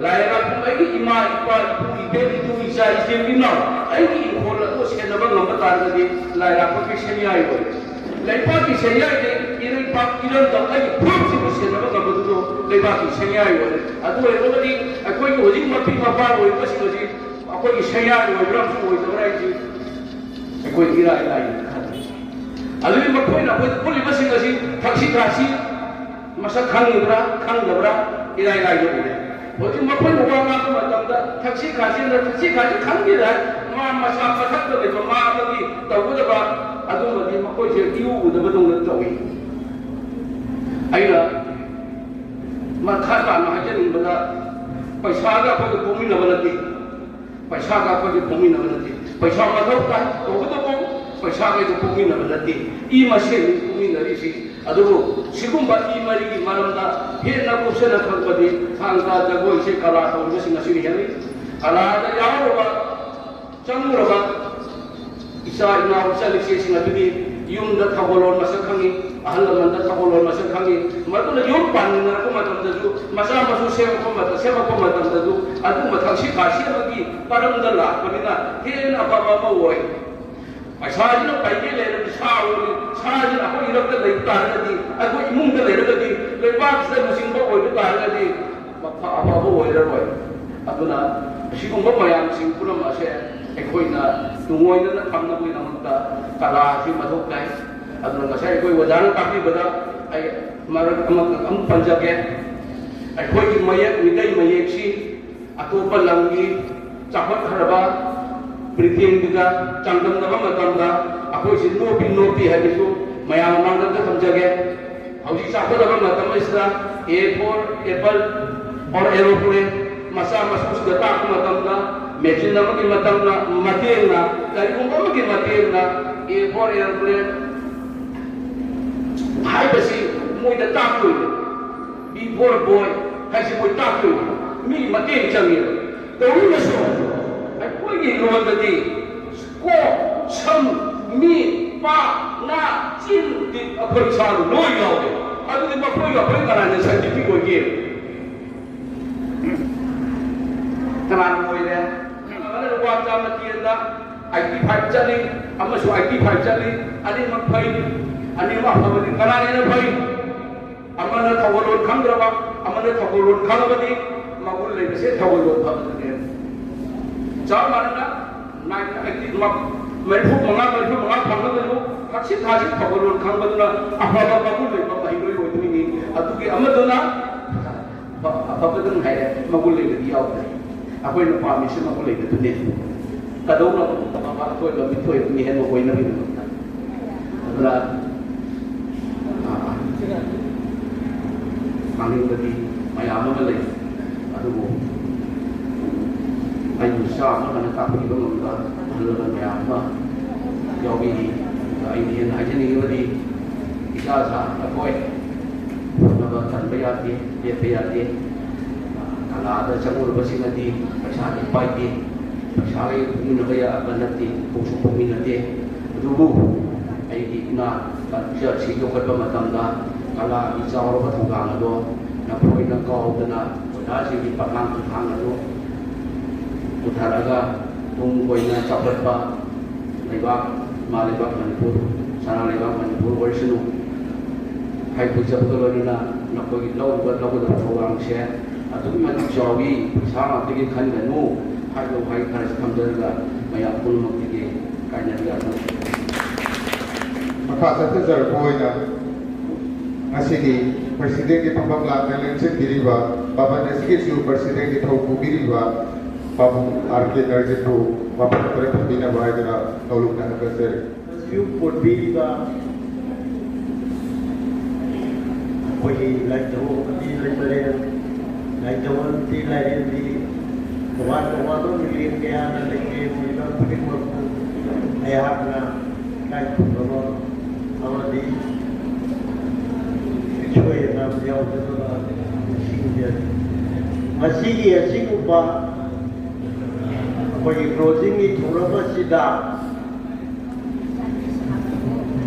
ꯂꯥꯏ ꯂꯥꯛꯄ ꯑꯩꯒꯤ ꯏꯃꯥ, ꯏꯄꯥ, ꯏꯄꯨ, ꯏꯕꯦꯟ, ꯏꯇꯨ, ꯏꯆꯥ, ꯏꯆꯤꯜ, ꯏꯅꯥꯎ, ꯑꯩꯒꯤ ꯏꯪꯈꯣꯜ ꯑꯗꯨ ꯁꯦꯟꯅꯕ ꯉꯝꯕ ꯇꯥꯔꯒꯗꯤ ꯂꯥꯏ ꯂꯥꯛꯄꯒꯤ ꯁꯦꯟꯌꯥꯏ ꯑꯣꯏ꯫ ꯂꯩꯕꯥꯛꯀꯤ ꯁꯦꯟꯌꯥꯏꯗꯤ ꯏꯔꯩꯄꯥꯛ ꯏꯔꯝꯗꯝ ꯑꯩꯒꯤ ꯐꯨꯔꯨꯞꯁꯤꯕꯨ ꯁꯦꯟꯅꯕ ꯉꯝꯕꯗꯨꯁꯨ ꯂꯩꯕꯥꯛꯀꯤ ꯁꯦꯟꯌꯥꯏ ꯑꯣꯏ꯫ ꯑꯗꯨ ꯑꯣꯏꯔꯒꯗꯤ ꯑꯩꯈꯣꯏꯒꯤ ꯍꯧꯖꯤꯛ ꯃꯄꯤ ꯃꯄꯥ ꯑꯣꯏꯔꯤꯕꯁꯤꯡ ꯑꯁꯤ ꯑꯩꯈꯣꯏꯒꯤ ꯁꯦꯟꯌꯥꯏ ꯑꯣꯏꯕ꯭ꯔꯥ ꯑꯃꯁꯨꯡ ꯑꯣꯏꯗꯕ꯭ꯔꯥ ꯍꯥꯏꯁꯤ ꯑꯩꯈꯣꯏ ꯏꯔꯥꯏ ꯂꯥꯏꯅ ꯈꯪꯉꯤ꯫ ꯑꯗꯨꯗꯤ ꯃꯈꯣꯏꯅ ꯑꯩꯈꯣꯏꯗ ꯎꯠꯂꯤꯕꯁꯤꯡ ꯑꯁꯤ ꯊꯛꯁꯤ ꯈꯥꯁꯤ ꯃꯁꯛ ꯈꯪꯉꯤꯕ꯭ꯔꯥ ꯈꯪꯗꯕ꯭ꯔꯥ ꯏꯔꯥꯏ ꯂꯥꯏꯅ ꯎꯔꯦ꯫ ꯍꯧꯖꯤꯛ ꯃꯈꯣꯏꯅ ꯋꯥ ꯉꯥꯡꯕ ꯃꯇꯝꯗ ꯊꯛꯁꯤ ꯈꯥꯁꯤꯅ ꯊꯛꯁꯤ ꯈꯥꯁꯤ ꯈꯪꯗꯦꯗ, ꯃꯥ ꯃꯁꯥ ꯃꯊꯛꯇ ꯂꯩꯕ ꯃꯥ ꯑꯃꯒꯤ ꯇꯧꯒꯗꯕ ꯑꯗꯨꯃꯗꯤ ꯃꯈꯣꯏꯁꯦ ꯏꯎ ꯎꯗꯕꯗꯧꯅ ꯇꯧꯏ꯫ ꯑꯩꯅ ꯃꯈꯥ ꯇꯥꯅ ꯍꯥꯏꯖꯅꯤꯡꯕꯗ ꯄꯩꯁꯥꯒ ꯑꯩꯈꯣꯏꯒ ꯄꯣꯛꯃꯤꯟꯅꯕ ꯅꯠꯇꯦ꯫ ꯄꯩꯁꯥꯒ ꯑꯩꯈꯣꯏꯒ ꯄꯣꯛꯃꯤꯟꯅꯕ ꯅꯠꯇꯦ꯫ ꯄꯩꯁꯥ ꯃꯊꯧ ꯇꯥꯏ, ꯇꯧꯕꯇꯕꯨ ꯄꯩꯁꯥꯒꯩꯒ ꯄꯣꯛꯃꯤꯟꯅꯕ ꯅꯠꯇꯦ꯫ ꯏ ꯃꯁꯦꯟꯅꯤ ꯄꯣꯛꯃꯤꯟꯅꯔꯤꯁꯤ꯫ ꯑꯗꯨꯕꯨ ꯁꯤꯒꯨꯝꯕ ꯏ ꯃꯔꯤꯒꯤ ꯃꯔꯝꯗ ꯍꯦꯟꯅ ꯀꯨꯞꯁꯅ ꯈꯪꯕꯗꯤ ꯊꯥꯡ ꯇꯥ ꯖꯒꯣꯏꯁꯦ ꯀꯂꯥ ꯇꯧꯔꯤꯕꯁꯤꯡ ꯑꯁꯤꯅ ꯍꯦꯜꯂꯤ꯫ ꯀꯂꯥꯗ ꯌꯥꯎꯔꯕ, ꯆꯪꯉꯨꯔꯕ ꯏꯆꯥ ꯏꯅꯥꯎ ꯏꯆꯜ ꯏꯆꯦꯁꯤꯡ ꯑꯗꯨꯗꯤ ꯌꯨꯝꯗ ꯊꯧꯒꯜꯂꯣꯟ ꯃꯁꯛ ꯈꯪꯉꯤ, ꯑꯍꯜ ꯂꯃꯟꯗ ꯊꯧꯒꯜꯂꯣꯟ ꯃꯁꯛ ꯈꯪꯉꯤ꯫ ꯃꯗꯨꯅ ꯌꯨꯝ ꯄꯥꯟꯃꯤꯟꯅꯔꯛꯄ ꯃꯇꯝꯗꯁꯨ, ꯃꯆꯥ ꯃꯁꯨ ꯁꯦꯝꯃꯛꯄ ꯃꯇꯝ, ꯁꯦꯝꯃꯛꯄ ꯃꯇꯝꯗꯁꯨ ꯑꯗꯨꯒꯨꯝꯕ ꯊꯛꯁꯤ ꯈꯥꯁꯤ ꯑꯃꯒꯤ ꯃꯔꯝꯗ ꯂꯥꯛꯄꯅꯤꯅ ꯍꯦꯟꯅ ꯑꯐꯕ ꯑꯃ ꯑꯣꯏ꯫ ꯄꯩꯁꯥꯁꯤꯅ ꯄꯩꯒꯦ ꯂꯩꯔꯗꯤ ꯁꯥ ꯑꯣꯏꯔꯗꯤ, ꯁꯥꯁꯤꯅ ꯑꯩꯈꯣꯏ ꯏꯔꯛꯇ ꯂꯩ ꯇꯥꯔꯒꯗꯤ, ꯑꯩꯈꯣꯏ ꯏꯃꯨꯡꯗ ꯂꯩꯔꯒꯗꯤ, ꯂꯩꯕꯥꯛꯁꯤꯗ ꯂꯨꯆꯤꯡꯕ ꯑꯣꯏꯕ ꯇꯥꯔꯒꯗꯤ, ꯑꯐ-, ꯑꯐꯕ ꯑꯣꯏꯔꯔꯣꯏ꯫ ꯑꯗꯨꯅ ꯑꯁꯤꯒꯨꯝꯕ ꯃꯌꯥꯝꯁꯤꯡ ꯄꯨꯝꯅꯃꯛ ꯑꯁꯦ ꯑꯩꯈꯣꯏꯅ ꯇꯨꯡꯑꯣꯏꯅꯅ ꯊꯝꯅꯕꯒꯤꯗꯃꯛꯇ ꯀꯂꯥ ꯑꯁꯤ ꯃꯊꯧ ꯇꯥꯏ꯫ ꯑꯗꯨꯅ ꯉꯁꯥꯏ ꯑꯩꯈꯣꯏ ꯑꯣꯖꯥꯅ ꯇꯥꯛꯄꯤꯕꯗ ꯑꯩ ꯃꯔꯛ ꯑꯃ, ꯑꯃ ꯄꯟꯖꯒꯦ꯫ ꯑꯩꯈꯣꯏꯒꯤ ꯃꯌꯦꯛ, ꯃꯤꯇꯩ ꯃꯌꯦꯛꯁꯤ ꯑꯇꯣꯞꯄ ꯂꯝꯒꯤ ꯆꯥꯎꯈꯠꯈ꯭ꯔꯕ ꯕ꯭ꯔꯤꯇꯦꯟꯒꯤꯒ ꯆꯥꯡꯗꯝꯅꯕ ꯃꯇꯝꯗ ꯑꯩꯈꯣꯏꯁꯤ ꯅꯣꯞꯄꯤ ꯅꯣꯞꯄꯤ ꯍꯥꯏꯕꯁꯨ ꯃꯌꯥꯝ ꯃꯃꯥꯡꯗ ꯑꯝꯇ ꯊꯝꯖꯒꯦ꯫ ꯍꯧꯖꯤꯛ ꯆꯥꯎꯈꯠꯂꯕ ꯃꯇꯝ ꯑꯁꯤꯗ A for apple or aeroplane ꯃꯆꯥ ꯃꯁꯨꯁꯤꯡꯗ ꯇꯥꯛꯄ ꯃꯇꯝꯗ ꯃꯦꯆꯤꯟ ꯑꯃꯒꯤ ꯃꯇꯝꯅ ꯃꯇꯦꯡꯅ ꯀꯔꯤꯒꯨꯝꯕ ꯑꯃꯒꯤ ꯃꯇꯦꯡꯅ A for aeroplane ꯍꯥꯏꯕꯁꯤ ꯃꯣꯏꯗ ꯇꯥꯛꯇꯣꯏꯅꯤ꯫ B for boy ꯍꯥꯏꯁꯤ ꯃꯣꯏ ꯇꯥꯛꯇꯣꯏꯅꯤ꯫ ꯃꯤ ꯃꯇꯦꯡ ꯆꯪꯉꯦꯕ꯫ ꯇꯧꯔꯤꯕꯁꯨ ꯑꯩꯈꯣꯏꯒꯤ ꯂꯣꯟꯗꯗꯤ ꯀꯣꯛ, ꯁꯝ, ꯃꯤ, ꯄꯥ, ꯅꯥ, ꯆꯤꯟ, ꯇꯤꯟ ꯑꯩꯈꯣꯏ ꯏꯁꯥꯗ ꯂꯣꯏ ꯌꯥꯎꯔꯦ꯫ ꯑꯗꯨꯗꯤ ꯃꯈꯣꯏꯒ ꯑꯩꯈꯣꯏ ꯀꯅꯥꯅ scientific ꯑꯣꯏꯒꯦ? ꯀꯅꯥꯅ ꯑꯣꯏꯔꯦ? ꯑꯃꯅ ꯂꯨꯄꯥ ꯆꯥꯝꯃ ꯇꯦꯟꯗ ꯑꯩꯠꯇꯤ ꯐꯥꯏꯚ ꯆꯠꯂꯤ, ꯑꯃꯁꯨ ꯑꯩꯠꯇꯤ ꯐꯥꯏꯚ ꯆꯠꯂꯤ꯫ ꯑꯅꯤꯃꯛ ꯐꯩ꯫ ꯑꯅꯤꯃꯛ ꯑꯐꯕꯗꯤ ꯀꯅꯥꯅ ꯍꯦꯟꯅ ꯐꯩ? ꯑꯃꯅ ꯊꯧꯒꯜꯂꯣꯟ ꯈꯪꯗ꯭ꯔꯕ, ꯑꯃꯅ ꯊꯧꯒꯜꯂꯣꯟ ꯈꯪꯉꯕꯗꯤ ꯃꯒꯨꯟ ꯂꯩꯕꯁꯦ ꯊꯧꯒꯜꯂꯣꯟ ꯐꯕꯗꯨꯅꯦ꯫ ꯆꯞ ꯃꯥꯟꯅꯅ ꯅꯥꯏꯟ ꯑꯩꯠꯇꯤ ꯃꯔꯤꯐꯨ ꯃꯉꯥ, ꯃꯔꯤꯐꯨ ꯃꯉꯥ ꯐꯪꯉꯒꯁꯨ ꯊꯛꯁꯤ ꯈꯥꯁꯤ ꯊꯧꯒꯜꯂꯣꯟ ꯈꯪꯕꯗꯨꯅ ꯑꯐꯕ ꯃꯒꯨꯟ ꯂꯩꯕ ꯃꯍꯩꯔꯣꯏ ꯑꯣꯏꯗꯣꯏꯅꯤ꯫ ꯑꯗꯨꯒꯤ ꯑꯃꯗꯨꯅ ꯑꯐ-, ꯑꯐꯕꯗꯪ ꯍꯥꯏꯔꯦ, ꯃꯒꯨꯟ ꯂꯩꯕꯗꯤ ꯌꯥꯎꯗ꯭ꯔꯦ꯫ ꯑꯩꯈꯣꯏꯅ ꯄꯥꯝꯃꯤꯁꯤ ꯃꯒꯨꯟ ꯂꯩꯕꯗꯨꯅꯦ꯫ ꯀꯗꯧꯅ ꯑꯐꯕ ꯑꯊꯣꯏꯕ ꯃꯤꯊꯣꯏ ꯃꯤꯍꯦꯟꯕ ꯑꯣꯏꯅꯕꯒꯤꯗꯃꯛꯇ꯫ ꯑꯗꯨꯅ, ꯑꯥ, ꯉꯥꯡꯅꯤꯡꯕꯗꯤ ꯃꯌꯥꯝ ꯑꯃ ꯂꯩ꯫ ꯑꯗꯨꯕꯨ ꯑꯩꯕꯨ ꯆꯥꯝꯃ ꯍꯥꯟꯅ ꯇꯥꯛꯄꯤꯕ ꯉꯝꯕ ꯑꯍꯜ ꯂꯃꯟ ꯃꯌꯥꯝ ꯑꯃ ꯌꯥꯎꯕꯤꯔꯤ꯫ ꯑꯗꯨꯒ ꯑꯩꯅ ꯍꯦꯟꯅ ꯍꯥꯏꯖꯅꯤꯡꯉꯤꯕꯗꯤ ꯏꯁꯥ ꯏꯁꯥ ꯑꯩꯈꯣꯏ ꯍꯣꯠꯅꯕ ꯇꯟꯕ ꯌꯥꯗꯦ, ꯂꯦꯞꯄ ꯌꯥꯗꯦ꯫ ꯀꯂꯥꯗ ꯆꯪꯉꯨꯔꯕꯁꯤꯡꯅꯗꯤ ꯄꯩꯁꯥꯗꯤ ꯄꯥꯏꯗꯦ, ꯄꯩꯁꯥꯒ ꯄꯨꯃꯤꯟꯅꯕ ꯌꯥꯕ ꯅꯠꯇꯦ, ꯄꯣꯛꯁꯨ ꯄꯣꯛꯃꯤꯟꯅꯗꯦ꯫ ꯑꯗꯨꯕꯨ ꯑꯩꯒꯤ ꯏꯃꯥ ꯀꯜꯆꯔꯁꯤ ꯌꯣꯛꯈꯠꯄ ꯃꯇꯝꯗ ꯀꯂꯥꯒꯤ ꯆꯥꯎꯔꯕ ꯊꯧꯗꯥꯡ ꯑꯗꯣ ꯅꯈꯣꯏꯅ ꯀꯥꯎꯗꯅ ꯑꯣꯖꯥꯁꯤꯡꯒꯤ ꯄꯊꯥꯡ ꯄꯣꯊꯥꯡ ꯑꯗꯨ ꯄꯨꯊꯔꯒ ꯇꯨꯡ ꯀꯣꯏꯅ ꯆꯥꯎꯈꯠꯄ ꯂꯩꯕꯥꯛ, ꯏꯃꯥ ꯂꯩꯕꯥꯛ ꯃꯅꯤꯄꯨꯔ, ꯁꯅꯥ ꯂꯩꯕꯥꯛ ꯃꯅꯤꯄꯨꯔ ꯑꯣꯏꯔꯁꯅꯨ, ꯍꯥꯏ ꯄꯨꯖꯕꯒ ꯂꯣꯏꯅꯅ ꯅꯈꯣꯏꯒꯤ ꯂꯧꯔꯤꯕ ꯂꯧꯒꯗꯕ ꯊꯧꯗꯥꯡꯁꯦ ꯑꯗꯨꯛꯀꯤ ꯃꯇꯤꯛ ꯆꯥꯎꯏ꯫ ꯄꯩꯁꯥ ꯉꯥꯛꯇꯒꯤ ꯈꯟꯒꯅꯨ ꯍꯥꯏꯕ ꯋꯥꯍꯩ ꯈꯔꯁꯤ ꯊꯝꯖꯔꯒ ꯃꯌꯥꯝ ꯄꯨꯝꯅꯃꯛꯇꯒꯤ ꯀꯥꯏꯅꯕ ꯌꯥꯗꯅ꯫ ꯃꯈꯥ ꯆꯠꯊꯖꯔꯛꯄ ꯑꯣꯏꯅ ꯉꯁꯤꯒꯤ ꯄ꯭ꯔꯁꯤꯗꯦꯟꯒꯤ ꯐꯝꯐꯝ ꯂꯥꯡꯗ ꯂꯦꯡꯁꯤꯟꯕꯤꯔꯤꯕ ꯄꯥꯕꯟ ꯑꯁꯤꯒꯤꯁꯨ ꯄ꯭ꯔꯁꯤꯗꯦꯟꯒꯤ ꯊꯧ ꯄꯨꯕꯤꯔꯤꯕ ꯄꯥꯕꯨꯡ ꯑꯥꯔ ꯀꯦ ꯅꯔꯖꯤꯠꯄꯨ ꯋꯥꯐꯝ ꯈꯔ ꯊꯝꯕꯤꯅꯕ ꯍꯥꯏꯗꯨꯅ ꯅꯧꯂꯨꯛꯅ ꯍꯪꯒꯠꯆꯔꯤ꯫ ꯁꯤꯕꯨ ꯄꯣꯠꯄꯤꯔꯤꯕ ꯑꯩꯈꯣꯏꯒꯤ ꯂꯥꯏꯙꯧ ꯑꯃꯗꯤ ꯂꯩꯃꯔꯦꯜ, ꯂꯥꯏꯙꯧ ꯑꯃꯗꯤ ꯂꯥꯏꯔꯦꯝꯕꯤ, ꯇꯣꯉꯥꯟ ꯇꯣꯉꯥꯟꯕ ꯃꯤꯔꯦꯜ ꯀꯌꯥꯅ ꯂꯩꯔꯦꯝꯂꯤꯕ ꯈꯨꯗꯤꯡꯃꯛꯄꯨ ꯑꯩꯍꯥꯛꯅ ꯏꯀꯥꯏ ꯈꯨꯝꯅꯕ ꯑꯃꯗꯤ ꯁꯣꯏꯗꯅ ꯌꯥꯎꯖꯅꯕ ꯅꯤꯡꯁꯤꯡꯖꯔꯤ꯫ ꯃꯁꯤꯒꯤ ꯑꯁꯤꯒꯨꯝꯕ ꯑꯩꯈꯣꯏꯒꯤ ꯀ꯭ꯂꯣꯖꯤꯡꯒꯤ ꯊꯧꯔꯝ ꯑꯁꯤꯗ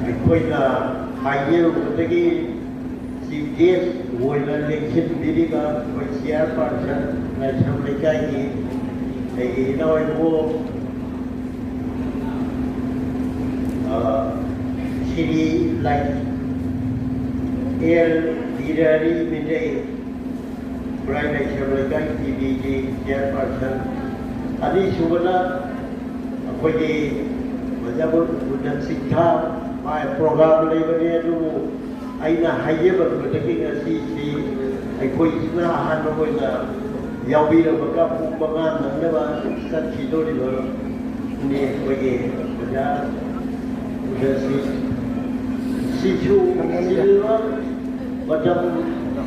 ꯑꯩꯈꯣꯏꯅ ꯍꯥꯏꯖꯔꯨꯕꯗꯒꯤ ꯆꯤꯐ ꯒꯦꯁ ꯑꯣꯏꯅ ꯂꯦꯡꯁꯤꯟꯕꯤꯔꯤꯕ ꯑꯩꯈꯣꯏ ꯆꯤꯌꯥꯔ ꯄꯥꯔꯁꯟ ꯂꯥꯏꯁ꯭ꯔꯝ ꯂꯩꯀꯥꯏꯒꯤ ꯑꯩꯒꯤ ꯏꯅꯥꯎ ꯏꯕꯣ ꯁꯤꯔꯤ ꯂꯥꯏ ꯑꯦꯜ ꯕꯤꯔꯍꯔꯤ ꯃꯤꯇꯩ, ꯈꯨꯔꯥꯏ ꯂꯥꯏꯁ꯭ꯔꯝ ꯂꯩꯀꯥꯏ ꯇꯤ ꯕꯤꯒꯤ ꯆꯤꯌꯔꯄꯥꯔꯁꯟ꯫ ꯑꯅꯤꯁꯨꯕꯅ ꯑꯩꯈꯣꯏꯒꯤ ꯑꯣꯖꯥ ꯃꯨꯟꯗꯟ ꯁꯤꯡꯊꯥ, ꯃꯥꯒꯤ ꯄ꯭ꯔꯣꯒ꯭ꯔꯥꯝ ꯂꯩꯕꯅꯦ, ꯑꯗꯨꯕꯨ ꯑꯩꯅ ꯍꯥꯏꯖꯕꯗꯨꯗꯒꯤ ꯉꯁꯤꯁꯤ ꯑꯩꯈꯣꯏꯁꯤꯅ ꯑꯍꯥꯟꯕ ꯑꯣꯏꯅ ꯌꯥꯎꯕꯤꯔꯝꯃꯒ ꯄꯨꯡ ꯃꯉꯥ ꯅꯪꯅꯕ ꯆꯠꯈꯤꯗꯣꯔꯤꯕꯅꯤ ꯑꯩꯈꯣꯏꯒꯤ ꯑꯣꯖꯥ ꯃꯨꯟꯗꯟ ꯁꯤꯡ꯫ ꯁꯤꯁꯨ ꯆꯤꯟꯕ ꯃꯇꯝ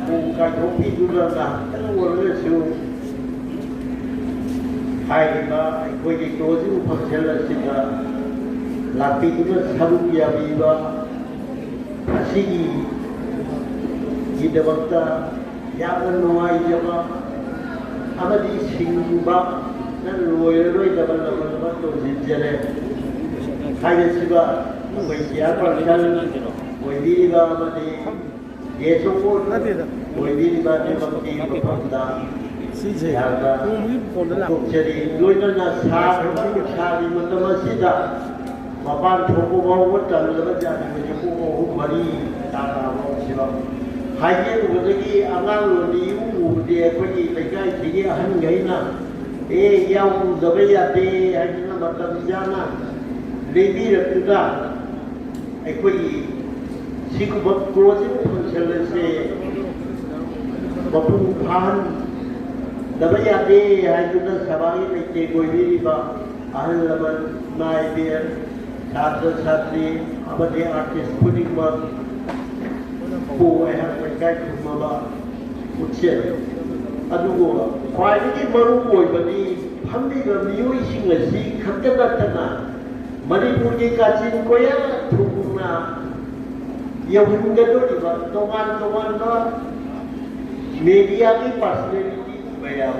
ꯄꯨꯡ ꯀꯥꯏꯊꯣꯛꯄꯤꯗꯨꯅ ꯉꯥꯏꯍꯥꯛꯇꯪ ꯑꯣꯏꯔꯒꯁꯨ ꯍꯥꯏꯔꯤꯕ ꯑꯩꯈꯣꯏꯒꯤ closing function ꯑꯁꯤꯗ ꯂꯥꯛꯄꯤꯗꯨꯅ ꯁꯔꯨꯛ ꯌꯥꯕꯤꯕ ꯑꯁꯤꯒꯤꯗꯃꯛꯇ ꯌꯥꯝꯅ ꯅꯨꯡꯉꯥꯏꯖꯕ ꯑꯃꯗꯤ ꯁꯤꯡꯕ ꯂꯣꯏꯔꯔꯣꯏꯗꯕ ꯂꯃꯟ ꯑꯃ ꯇꯧꯁꯤꯟꯖꯔꯦ꯫ ꯍꯥꯏꯔꯤꯁꯤꯕ ꯑꯩꯈꯣꯏ ꯆꯤꯌꯔꯄꯥꯔꯁꯟ ꯑꯣꯏꯕꯤꯔꯤꯕ ꯑꯃꯗꯤ ꯒꯦꯁ ꯑꯣꯐ ꯑꯣꯅꯔ ꯑꯣꯏꯕꯤꯔꯤꯕ ꯑꯅꯤꯃꯛꯀꯤ ꯃꯐꯝꯗ ꯁꯤꯁꯦ ꯌꯥꯝꯅ ꯄꯨꯡ ꯃꯔꯤ ꯐꯣꯟꯗ ꯂꯥꯛꯄ꯫ ꯐꯣꯡꯗꯣꯛꯆꯔꯤ꯫ ꯂꯣꯏꯅꯅ ꯁꯥꯈ꯭ꯔꯕ ꯅꯨꯡꯁꯥꯒꯤ ꯃꯇꯝ ꯑꯁꯤꯗ ꯃꯄꯥꯟ ꯊꯣꯛꯄ ꯐꯥꯎꯕ ꯇꯜꯂꯕ ꯖꯥꯠꯅꯤ꯫ ꯍꯧꯖꯤꯛ ꯄꯨꯡ ꯑꯍꯨꯝ ꯃꯔꯤ ꯇꯥꯔꯛꯑꯕ ꯁꯤꯐꯥꯎ꯫ ꯍꯥꯏꯖꯔꯨꯕꯗꯒꯤ ꯑꯉꯥꯡ ꯂꯣꯟꯗꯤ ꯏꯎ ꯎꯕꯗꯤ ꯑꯩꯈꯣꯏꯒꯤ ꯂꯩꯀꯥꯏꯁꯤꯒꯤ ꯑꯍꯟꯈꯩꯅ "ꯑꯦ, ꯌꯥꯎꯔꯨꯗꯕ ꯌꯥꯗꯦ" ꯍꯥꯏꯗꯅ ꯃꯇꯝ ꯆꯥꯅ ꯂꯦꯡꯕꯤꯔꯛꯇꯨꯅ ꯑꯩꯈꯣꯏꯒꯤ ꯁꯤꯒꯨꯝꯕ closing function ꯑꯁꯦ ꯃꯄꯨꯡ ꯐꯥꯍꯟꯗꯕ ꯌꯥꯗꯦ ꯍꯥꯏꯗꯨꯅ ꯁꯚꯥꯒꯤ ꯂꯩꯇꯦꯡ ꯑꯣꯏꯕꯤꯔꯤꯕ ꯑꯍꯜ ꯂꯃꯟ, ꯏꯃꯥ ꯏꯕꯦꯜ, ꯁꯥꯇ꯭ꯔ ꯁꯥꯇ꯭ꯔꯤ ꯑꯃꯗꯤ artist ꯈꯨꯗꯤꯡꯃꯛꯄꯨ ꯑꯩꯍꯥꯛꯅ ꯏꯀꯥꯏ ꯈꯨꯝꯅꯕ ꯎꯠꯆꯔꯤ꯫ ꯑꯗꯨꯕꯨ ꯈ꯭ꯋꯥꯏꯗꯒꯤ ꯃꯔꯨ ꯑꯣꯏꯕꯗꯤ ꯐꯝꯂꯤꯕ ꯃꯤꯑꯣꯏꯁꯤꯡ ꯑꯁꯤ ꯈꯛꯇ ꯅꯠꯇꯅ ꯃꯅꯤꯄꯨꯔꯒꯤ ꯀꯥꯆꯤꯟ ꯀꯣꯌꯥ ꯊꯨꯡꯅ ꯌꯧꯍꯟꯒꯗꯧꯔꯤꯕ ꯇꯣꯉꯥꯟ ꯇꯣꯉꯥꯟꯕ mediaꯒꯤ personality ꯃꯌꯥꯝ,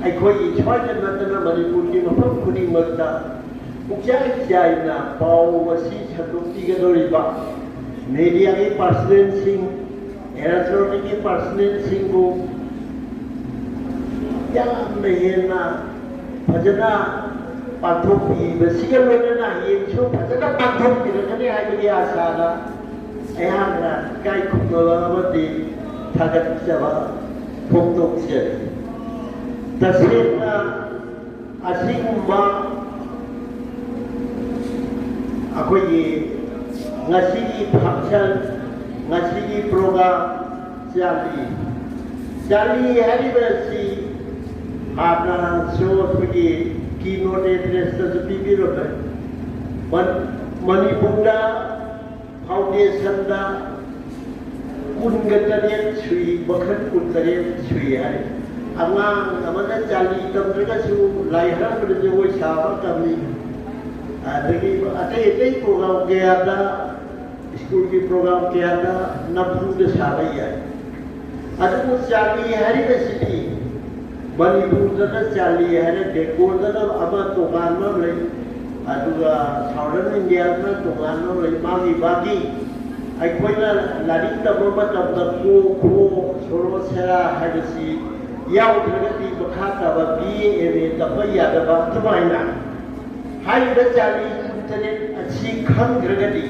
ꯑꯩꯈꯣꯏꯒꯤ ꯁ꯭ꯋꯥꯏꯗ ꯅꯠꯇꯅ ꯃꯅꯤꯄꯨꯔꯒꯤ ꯃꯐꯝ ꯈꯨꯗꯤꯡꯃꯛꯇ ꯄꯨꯛꯆꯥꯏ ꯆꯥꯏꯅ ꯄꯥꯎ ꯑꯁꯤ ꯁꯟꯗꯣꯛꯄꯤꯒꯗꯧꯔꯤꯕ mediaꯒꯤ personalꯁꯤꯡ, electronic personalꯁꯤꯡꯕꯨ ꯌꯥꯝꯅ ꯍꯦꯟꯅ ꯐꯖꯅ ꯄꯥꯡꯊꯣꯛꯄꯤꯕꯁꯤꯒ ꯂꯣꯏꯅꯅ ꯍꯌꯦꯡꯁꯨ ꯐꯖꯅ ꯄꯥꯡꯊꯣꯛꯄꯤꯔꯛꯀꯅꯤ ꯍꯥꯏꯕꯒꯤ ꯑꯥꯁꯥꯗ ꯑꯩꯍꯥꯛꯅ ꯏꯀꯥꯏ ꯈꯨꯝꯅꯕ ꯑꯃꯗꯤ ꯊꯥꯒꯠꯆꯕ ꯐꯣꯡꯗꯣꯛꯆꯔꯤ꯫ ꯇꯁꯦꯡꯅ ꯑꯁꯤꯒꯨꯝꯕ ꯑꯩꯈꯣꯏꯒꯤ ꯉꯁꯤꯒꯤ function, ꯉꯁꯤꯒꯤ program ꯆꯥꯂꯤ꯫ ꯆꯥꯂꯤ ꯍꯥꯏꯔꯤꯕ ꯑꯁꯤ ꯍꯥꯟꯅꯁꯨ ꯑꯩꯈꯣꯏꯒꯤ keynote addressꯇꯁꯨ ꯄꯤꯕꯤꯔꯝꯃꯦ꯫ ꯃꯟ-, ꯃꯅꯤꯄꯨꯔꯗ foundationꯗ ꯀꯨꯟꯒ ꯇꯔꯦꯠ ꯁꯨꯏ, ꯃꯈꯜ ꯀꯨꯟꯇꯔꯦꯠ ꯁꯨꯏ ꯍꯥꯏ꯫ ꯑꯉꯥꯡ ꯑꯃꯅ ꯆꯥꯂꯤ ꯇꯝꯗ꯭ꯔꯒꯁꯨ ꯂꯥꯏ ꯍꯔꯥꯎꯕꯗ ꯖꯒꯣꯏ ꯁꯥꯕ ꯇꯝꯃꯤ꯫ ꯑꯗꯒꯤ ꯑꯇꯩ ꯑꯇꯩ program ꯀꯌꯥꯗ, ꯁ꯭ꯀꯨꯜꯒꯤ program ꯀꯌꯥꯗ ꯅꯝꯐꯨꯗ ꯁꯥꯕ ꯌꯥꯏ꯫ ꯑꯗꯨꯕꯨ ꯆꯥꯂꯤ ꯍꯥꯏꯔꯤꯕꯁꯤꯗꯤ ꯃꯅꯤꯄꯨꯔꯗꯅ ꯆꯥꯂꯤ ꯍꯥꯏꯔꯦ, ꯕꯦꯡꯒꯣꯜꯗꯅ ꯑꯃ ꯇꯣꯉꯥꯟꯕ ꯑꯃ ꯂꯩ, ꯑꯗꯨꯒ Southern Indiaꯗꯅ ꯇꯣꯉꯥꯟꯕ ꯑꯃ ꯂꯩ꯫ ꯃꯥꯒꯤ ꯃꯥꯒꯤ ꯑꯩꯈꯣꯏꯅ ꯂꯥꯏꯔꯤꯛ ꯇꯝꯕ ꯃꯇꯝꯗ ꯀꯣ, ꯈꯣ, ꯁꯣꯔꯣ, ꯁꯦꯔꯥ ꯍꯥꯏꯕꯁꯤ ꯌꯥꯎꯗ꯭ꯔꯒꯗꯤ ꯃꯈꯥ ꯇꯥꯕ B A, M A ꯇꯝꯕ ꯌꯥꯗꯕ, ꯑꯗꯨꯃꯥꯏꯅ ꯍꯥꯏꯔꯤꯕ ꯆꯥꯂꯤ ꯀꯨꯟꯇꯔꯦꯠ ꯑꯁꯤ ꯈꯪꯗ꯭ꯔꯒꯗꯤ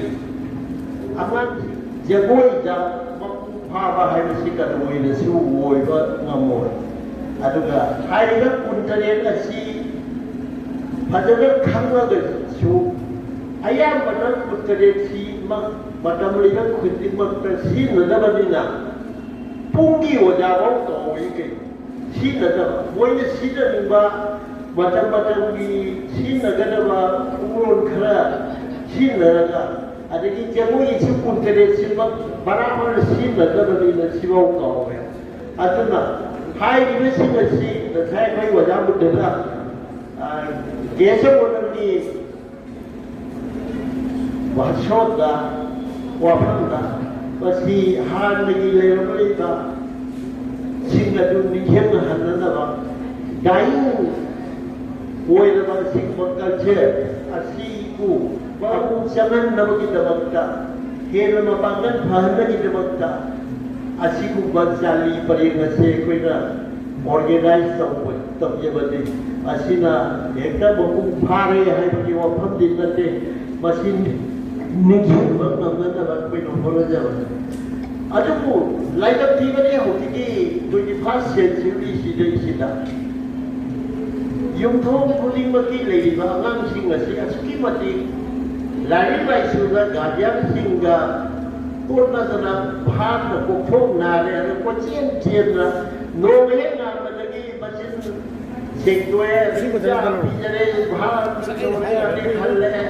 ꯑꯉꯥꯡꯁꯤꯡ ꯖꯒꯣꯏꯗ ꯃꯄꯨꯡ ꯐꯥꯕ ꯍꯥꯏꯕꯁꯤ ꯀꯩꯗꯧꯉꯩꯗꯁꯨ ꯑꯣꯏꯕ ꯉꯝꯃꯣꯏ꯫ ꯑꯗꯨꯒ ꯍꯥꯏꯔꯤꯕ ꯀꯨꯟꯇꯔꯦꯠ ꯑꯁꯤ ꯐꯖꯅ ꯈꯪꯂꯒꯁꯨ ꯑꯌꯥꯝꯕꯅ ꯀꯨꯟꯇꯔꯦꯠꯁꯤ ꯃ-, ꯃꯇꯝ ꯂꯩꯕ ꯈꯨꯗꯤꯡꯃꯛꯇ ꯁꯤꯖꯤꯟꯅꯗꯕꯅꯤꯅ ꯄꯨꯡꯒꯤ ꯑꯣꯖꯥꯐꯥꯎ ꯇꯧꯏ ꯀꯩꯅꯣ꯫ ꯁꯤꯖꯤꯟꯅꯗꯕ, ꯃꯣꯏꯅ ꯁꯤꯖꯤꯟꯅꯅꯤꯡꯕ ꯃꯇꯝ ꯃꯇꯝꯒꯤ ꯁꯤꯖꯤꯟꯅꯒꯗꯕ ꯄꯨꯡꯂꯣꯟ ꯈꯔ ꯁꯤꯖꯤꯟꯅꯔꯒ, ꯑꯗꯒꯤ ꯖꯒꯣꯏꯁꯤ ꯀꯨꯟꯇꯔꯦꯠꯁꯤꯃꯛ ꯕꯔꯥꯕꯔ ꯁꯤꯖꯤꯟꯅꯗꯕꯅꯤꯅ ꯁꯤꯐꯥꯎ ꯀꯥꯎꯋꯦ꯫ ꯑꯗꯨꯅ ꯍꯥꯏꯔꯤꯕꯁꯤꯡ ꯑꯁꯤ ꯉꯁꯥꯏ ꯑꯩꯈꯣꯏ ꯑꯣꯖꯥ ꯕꯨꯙꯅ, ꯑ, guest of honourꯒꯤ ꯋꯥꯁꯣꯟꯗ, ꯋꯥꯐꯝꯗ ꯃꯁꯤ ꯍꯥꯟꯅꯒꯤ ꯂꯩꯔꯝꯂꯤꯕ ꯁꯤꯡ ꯑꯗꯨ ꯅꯤꯡꯁꯤꯡꯍꯟꯅꯅꯕ, dying ꯑꯣꯏꯔꯕ ꯑꯁꯤꯒꯨꯝꯕ culture ꯑꯁꯤꯕꯨ ꯃꯄꯨ ꯆꯪꯍꯟꯅꯕꯒꯤꯗꯃꯛꯇ, ꯍꯦꯟꯅ ꯃꯄꯥꯡꯒꯜ ꯐꯍꯟꯕꯒꯤꯗꯃꯛꯇ ꯑꯁꯤꯒꯨꯝꯕ ꯆꯥꯂꯤ ꯄꯔꯦꯡ ꯑꯁꯤ ꯑꯩꯈꯣꯏꯅ organize ꯇꯧꯕ, ꯇꯧꯖꯕꯅꯤ꯫ ꯑꯁꯤꯅ ꯍꯦꯛꯇ ꯃꯄꯨꯡ ꯐꯥꯔꯦ ꯍꯥꯏꯕꯒꯤ ꯋꯥꯐꯝꯗꯤ ꯅꯠꯇꯦ꯫ ꯃꯁꯤ ꯅꯤꯡꯁꯤꯡꯕ ꯉꯝꯅꯅꯕ ꯑꯩꯈꯣꯏꯅ ꯍꯣꯠꯅꯖꯕꯅꯤ꯫ ꯑꯗꯨꯕꯨ ꯂꯥꯏꯕꯛ ꯊꯤꯕꯗꯤ ꯍꯧꯖꯤꯛꯀꯤ twenty first century ꯁꯤꯗꯩꯁꯤꯗ ꯌꯨꯝꯊꯣꯡ ꯈꯨꯗꯤꯡꯃꯛꯀꯤ ꯂꯩꯔꯤꯕ ꯑꯉꯥꯡꯁꯤꯡ ꯑꯁꯤ ꯑꯁꯨꯛꯀꯤ ꯃꯇꯤꯛ ꯂꯥꯏꯔꯤꯛ ꯂꯥꯏꯁꯨꯗ ꯒꯥꯔꯖꯤꯌꯥꯟꯁꯤꯡꯒ ꯇꯣꯠꯅꯗꯅ ꯐꯥꯗꯅ ꯀꯣꯛꯊꯣꯛ ꯅꯥꯔꯦ꯫ ꯑꯗꯨ ꯀꯣꯏꯆꯦꯟ ꯆꯦꯟꯗꯅ ꯅꯣꯡꯃ ꯍꯦꯛ ꯉꯥꯟꯕꯗꯒꯤ ꯃꯆꯤꯟ ꯁꯦꯡꯗꯣꯛꯑꯦ, ꯆꯥꯛ ꯄꯤꯖꯔꯦ, ꯚꯥꯔ ꯇꯧꯔꯦ, ꯑꯗꯩ ꯍꯜꯂꯛꯑꯦ꯫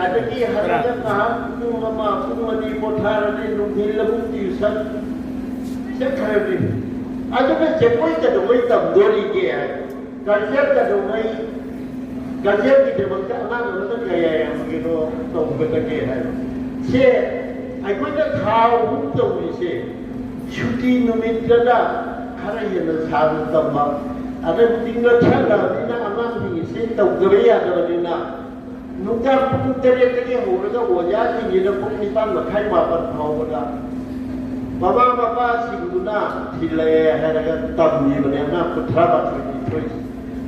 ꯑꯗꯒꯤ ꯍꯜꯂꯒ ꯉꯥꯏꯍꯥꯛ ꯄꯨꯡ ꯑꯃ, ꯄꯨꯡ ꯑꯅꯤ ꯄꯣꯊꯥꯔꯅꯤ, ꯅꯨꯡꯊꯤꯜ ꯑꯃꯨꯛ tuition ꯆꯠꯈ꯭ꯔꯅꯤ꯫ ꯑꯗꯨꯒ ꯖꯒꯣꯏ ꯀꯩꯗꯧꯉꯩ ꯇꯝꯗꯣꯔꯤꯒꯦ? ꯀꯜꯆꯔ ꯀꯩꯗꯧꯉꯩ, ꯀꯜꯆꯔꯒꯤꯗꯃꯛꯇ ꯑꯉꯥꯡ ꯑꯃꯅ ꯀꯌꯥ ꯌꯥꯝꯒꯦꯗꯣ ꯇꯧꯒꯗꯒꯦ ꯍꯥꯏꯕ꯫ ꯁꯦ ꯑꯩꯈꯣꯏꯅ ꯊꯥ ꯑꯍꯨꯝ ꯇꯧꯔꯤꯁꯦ, ꯁꯨꯇꯤ ꯅꯨꯃꯤꯠꯇꯅ ꯈꯔ ꯍꯦꯟꯅ ꯁꯥꯡꯅ ꯇꯝꯕ, ꯑꯗ ꯍꯧꯖꯤꯛ ꯅꯛꯁꯜꯂꯛꯑꯕꯅꯤꯅ ꯑꯉꯥꯡꯁꯤꯡꯁꯦ ꯇꯧꯗꯕ ꯌꯥꯗꯕꯅꯤꯅ, ꯅꯨꯡꯗꯥꯡ ꯄꯨꯡ ꯇꯔꯦꯠꯇꯒꯤ ꯍꯧꯔꯒ ꯑꯣꯖꯥꯁꯤꯡꯁꯤꯅ ꯄꯨꯡ ꯅꯤꯄꯥꯟ ꯃꯈꯥꯏ, ꯃꯥꯄꯟ ꯐꯥꯎꯕꯗ ꯃꯃꯥ ꯃꯄꯥꯁꯤꯡꯗꯨꯅ ꯊꯤꯜꯂꯛꯑꯦ ꯍꯥꯏꯔꯒ ꯇꯝꯃꯤꯕꯅꯦ ꯑꯉꯥꯡ ꯀꯨꯟꯊ꯭ꯔꯥ ꯃꯥꯊꯣꯏ ꯅꯤꯊꯣꯏꯁꯦ꯫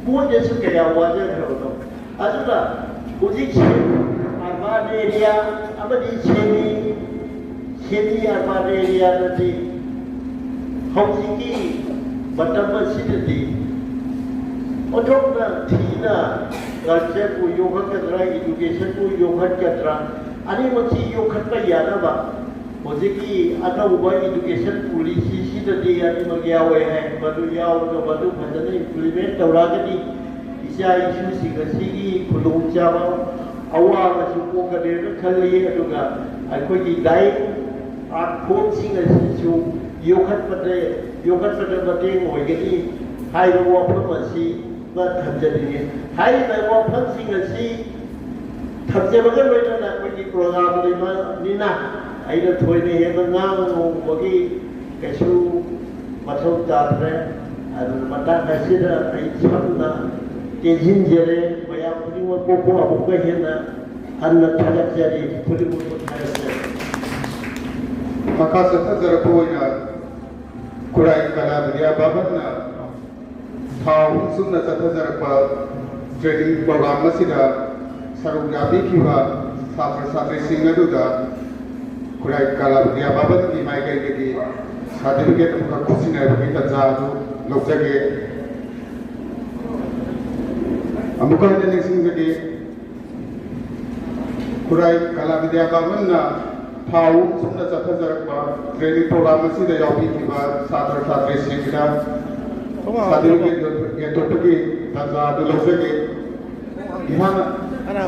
ꯃꯣꯏꯗꯁꯨ ꯀꯌꯥ ꯋꯥꯖꯈ꯭ꯔꯕꯅꯣ꯫ ꯑꯗꯨꯅ ꯍꯧꯖꯤꯛꯁꯦ urban area ꯑꯃꯗꯤ semi, semi urban areaꯗꯗꯤ ꯍꯧꯖꯤꯛꯀꯤ ꯃꯇꯝ ꯑꯁꯤꯗꯗꯤ ꯑꯣꯟꯊꯣꯛꯅ ꯊꯤꯅ cultureꯕꯨ ꯌꯣꯛꯈꯠꯀꯗ꯭ꯔꯥ, educationꯕꯨ ꯌꯣꯛꯈꯠꯀꯗ꯭ꯔꯥ, ꯑꯅꯤꯃꯛꯁꯤ ꯌꯣꯛꯈꯠꯄ ꯌꯥꯅꯕ ꯍꯧꯖꯤꯛꯀꯤ ꯑꯅꯧꯕ education policyꯁꯤꯗꯗꯤ ꯑꯅꯤꯃꯛ ꯌꯥꯎꯋꯦ ꯍꯥꯏ꯫ ꯃꯗꯨ ꯌꯥꯎꯔꯒ ꯃꯗꯨ ꯐꯖꯅ implement ꯇꯧꯔꯛꯑꯒꯗꯤ ꯏꯆꯥ ꯏꯁꯨꯁꯤꯡ ꯑꯁꯤꯒꯤ ꯈꯨꯗꯣꯡꯆꯥꯕ ꯑꯋꯥꯕꯁꯨ ꯀꯣꯛꯀꯅꯦꯅ ꯈꯜꯂꯤ꯫ ꯑꯗꯨꯒ ꯑꯩꯈꯣꯏꯒꯤ dying art formꯁꯤꯡ ꯑꯁꯤꯁꯨ ꯌꯣꯛꯈꯠꯄꯗ, ꯌꯣꯛꯈꯠꯄꯗ ꯃꯇꯦꯡ ꯑꯣꯏꯒꯅꯤ ꯍꯥꯏꯕ ꯋꯥꯐꯝ ꯑꯁꯤ ꯊꯝꯖꯅꯤꯡꯉꯤ꯫ ꯍꯥꯏꯔꯤꯕ ꯋꯥꯐꯝꯁꯤꯡ ꯑꯁꯤ ꯊꯝꯖꯕꯒ ꯂꯣꯏꯅꯅ ꯑꯩꯈꯣꯏꯒꯤ program ꯂꯩꯕꯅꯤꯅ ꯑꯩꯅ ꯊꯣꯏꯅ ꯍꯦꯟꯅ ꯉꯥꯡꯕꯒꯤ ꯀꯩꯁꯨ ꯃꯊꯧ ꯇꯥꯗ꯭ꯔꯦ꯫ ꯑꯗꯨꯅ ꯃꯇꯥꯡ ꯑꯁꯤꯗ ꯑꯩ ꯁꯝꯅ ꯇꯦꯟꯁꯤꯟꯖꯔꯦ꯫ ꯃꯌꯥꯝ ꯈꯨꯗꯤꯡꯃꯛꯄꯨ ꯑꯃꯨꯛꯀ ꯍꯦꯟꯅ ꯍꯟꯅ ꯊꯥꯒꯠꯆꯔꯤ, ꯈꯨꯗꯤꯡꯃꯛꯄꯨ ꯊꯥꯒꯠꯆꯔꯤ꯫ ꯃꯈꯥ ꯆꯠꯊꯖꯔꯛꯄ ꯑꯣꯏꯅ ꯈꯨꯔꯥꯏ ꯀꯂꯥ ꯕꯤꯗ꯭ꯌꯥ ꯚꯕꯟꯅ ꯊꯥ ꯑꯍꯨꯝ ꯆꯨꯞꯅ ꯆꯠꯊꯖꯔꯛꯄ training program ꯑꯁꯤꯗ ꯁꯔꯨꯛ ꯌꯥꯕꯤꯈꯤꯕ ꯁꯥꯇ꯭ꯔ ꯁꯥꯇ꯭ꯔꯤꯁꯤꯡ ꯑꯗꯨꯗ ꯈꯨꯔꯥꯏ ꯀꯂꯥ ꯕꯤꯗ꯭ꯌꯥ ꯚꯕꯟꯒꯤ ꯃꯥꯏꯀꯩꯗꯒꯤ certificate ꯑꯃꯈꯛ ꯈꯨꯠꯁꯤꯟꯅꯕꯒꯤ ꯇꯟꯖꯥ ꯑꯗꯨ ꯂꯧꯖꯒꯦ꯫ ꯑꯃꯨꯛꯀ ꯍꯟꯅ ꯅꯤꯡꯁꯤꯡꯖꯒꯦ, ꯈꯨꯔꯥꯏ ꯀꯂꯥ ꯕꯤꯗ꯭ꯌꯥ ꯚꯕꯟꯅ ꯊꯥ ꯑꯍꯨꯝ ꯆꯨꯞꯅ ꯆꯠꯊꯖꯔꯛꯄ training program ꯑꯁꯤꯗ ꯌꯥꯎꯕꯤꯈꯤꯕ ꯁꯥꯇ꯭ꯔ ꯁꯥꯇ꯭ꯔꯤꯁꯤꯡꯗ certificate ꯌꯦꯟꯊꯣꯛꯄꯒꯤ ꯇꯥꯟꯖꯥ ꯑꯗꯨ ꯂꯧꯖꯒꯦ꯫ ꯑꯩꯍꯥꯛꯅ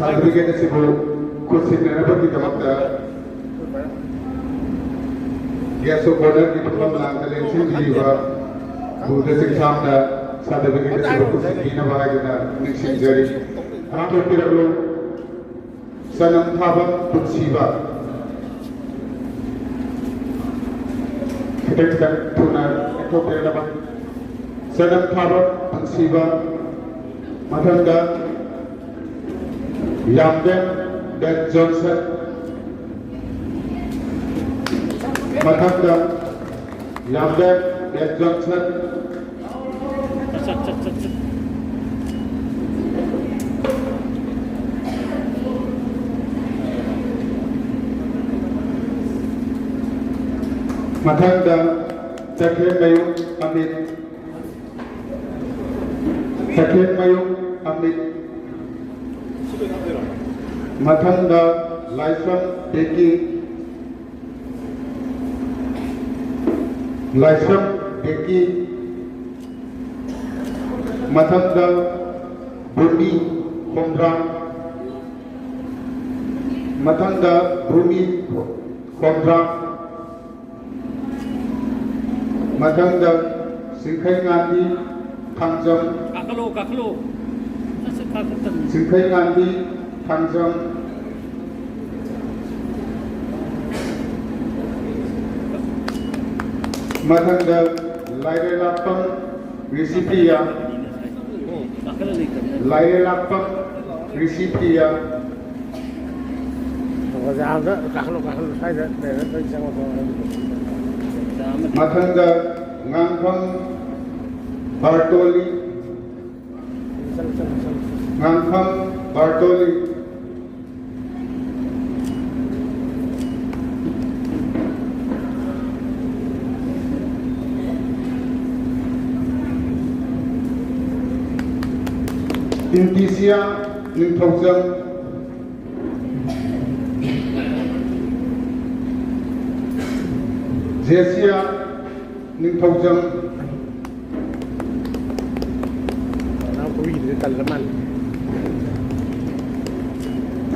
certificate ꯑꯁꯤꯕꯨ ꯈꯨꯠꯁꯤꯟꯅꯅꯕꯒꯤꯗꯃꯛꯇ guest of honourꯒꯤ ꯐꯝꯐꯝ ꯂꯥꯡꯗ ꯂꯦꯡꯁꯤꯟꯕꯤꯔꯤꯕ ꯕꯨꯙ ꯆꯤꯡꯁꯥꯡꯅ certificate ꯑꯁꯤꯕꯨ ꯈꯨꯠꯁꯤꯟꯕꯤꯅꯕ ꯍꯥꯏꯗꯨꯅ ꯅꯤꯡꯁꯤꯡꯖꯔꯤ꯫ ꯂꯥꯡꯊꯣꯛꯄꯤꯔꯛꯂꯨ꯫ ꯆꯅꯝ ꯊꯥꯕ ꯄꯨꯟꯁꯤꯕ꯫ ꯈꯤꯇꯪ ꯈꯤꯇꯪ ꯊꯨꯅ ꯂꯦꯡꯊꯣꯛꯄꯤꯔꯛꯅꯕ꯫ ꯆꯅꯝ ꯊꯥꯕ ꯄꯨꯟꯁꯤꯕ꯫ ꯃꯊꯪꯗ ꯌꯥꯝꯕꯦꯝ ꯕꯦꯟ ꯖꯣꯟꯁꯟ꯫ ꯃꯊꯪꯗ ꯌꯥꯝꯕꯦꯝ ꯕꯦꯟ ꯖꯣꯟꯁꯟ꯫ ꯃꯊꯪꯗ ꯆꯈꯦꯝꯃꯌꯨꯝ ꯑꯃꯤꯠ꯫ ꯆꯈꯦꯝꯃꯌꯨꯝ ꯑꯃꯤꯠ꯫ ꯃꯊꯪꯗ ꯂꯥꯏꯁ꯭ꯔꯝ ꯕꯦꯀꯤ꯫ ꯂꯥꯏꯁ꯭ꯔꯝ ꯕꯦꯀꯤ꯫ ꯃꯊꯪꯗ ꯕꯣꯅꯤ ꯈꯣꯝꯗ꯭ꯔꯥꯝ꯫ ꯃꯊꯪꯗ ꯕꯣꯅꯤ ꯈꯣꯝꯗ꯭ꯔꯥꯝ꯫ ꯃꯊꯪꯗ ꯆꯤꯡꯈꯩꯉꯥꯟꯕꯤ ꯊꯥꯡꯖꯝ꯫ ꯀꯥꯈꯠꯂꯣ, ꯀꯥꯈꯠꯂꯣ꯫ ꯑꯁ, ꯀꯥꯈꯠꯇꯕꯅꯤ꯫ ꯆꯤꯡꯈꯩꯉꯥꯟꯕꯤ ꯊꯥꯡꯖꯝ꯫ ꯃꯊꯪꯗ ꯂꯥꯏꯔꯦꯂꯥꯛꯄꯝ ꯔꯤꯁꯤꯄꯤꯌꯥ꯫ ꯀꯥꯈꯠꯂ ꯂꯩꯇꯕꯅꯤ꯫ ꯂꯥꯏꯔꯦꯂꯥꯛꯄꯝ ꯔꯤꯁꯤꯄꯤꯌꯥ꯫ ꯑꯣꯖꯥꯗ ꯀꯥꯈꯠꯂꯣ, ꯀꯥꯈꯠꯂꯣ, ꯁ꯭ꯋꯥꯏꯗ ꯂꯩꯔ ꯂꯣꯏ ꯆꯪꯉꯣ, ꯆꯪꯉꯣ꯫ ꯃꯊꯪꯗ ꯉꯥꯡꯐꯝ ꯕꯥꯔꯇꯣꯂꯤ꯫ ꯉꯥꯟꯐꯝ ꯕꯥꯔꯇꯣꯂꯤ꯫ ꯏꯟꯇꯤꯁꯤꯌꯥ ꯅꯤꯡꯊꯧꯖꯝ꯫ ꯖꯦꯁꯤꯌꯥ ꯅꯤꯡꯊꯧꯖꯝ꯫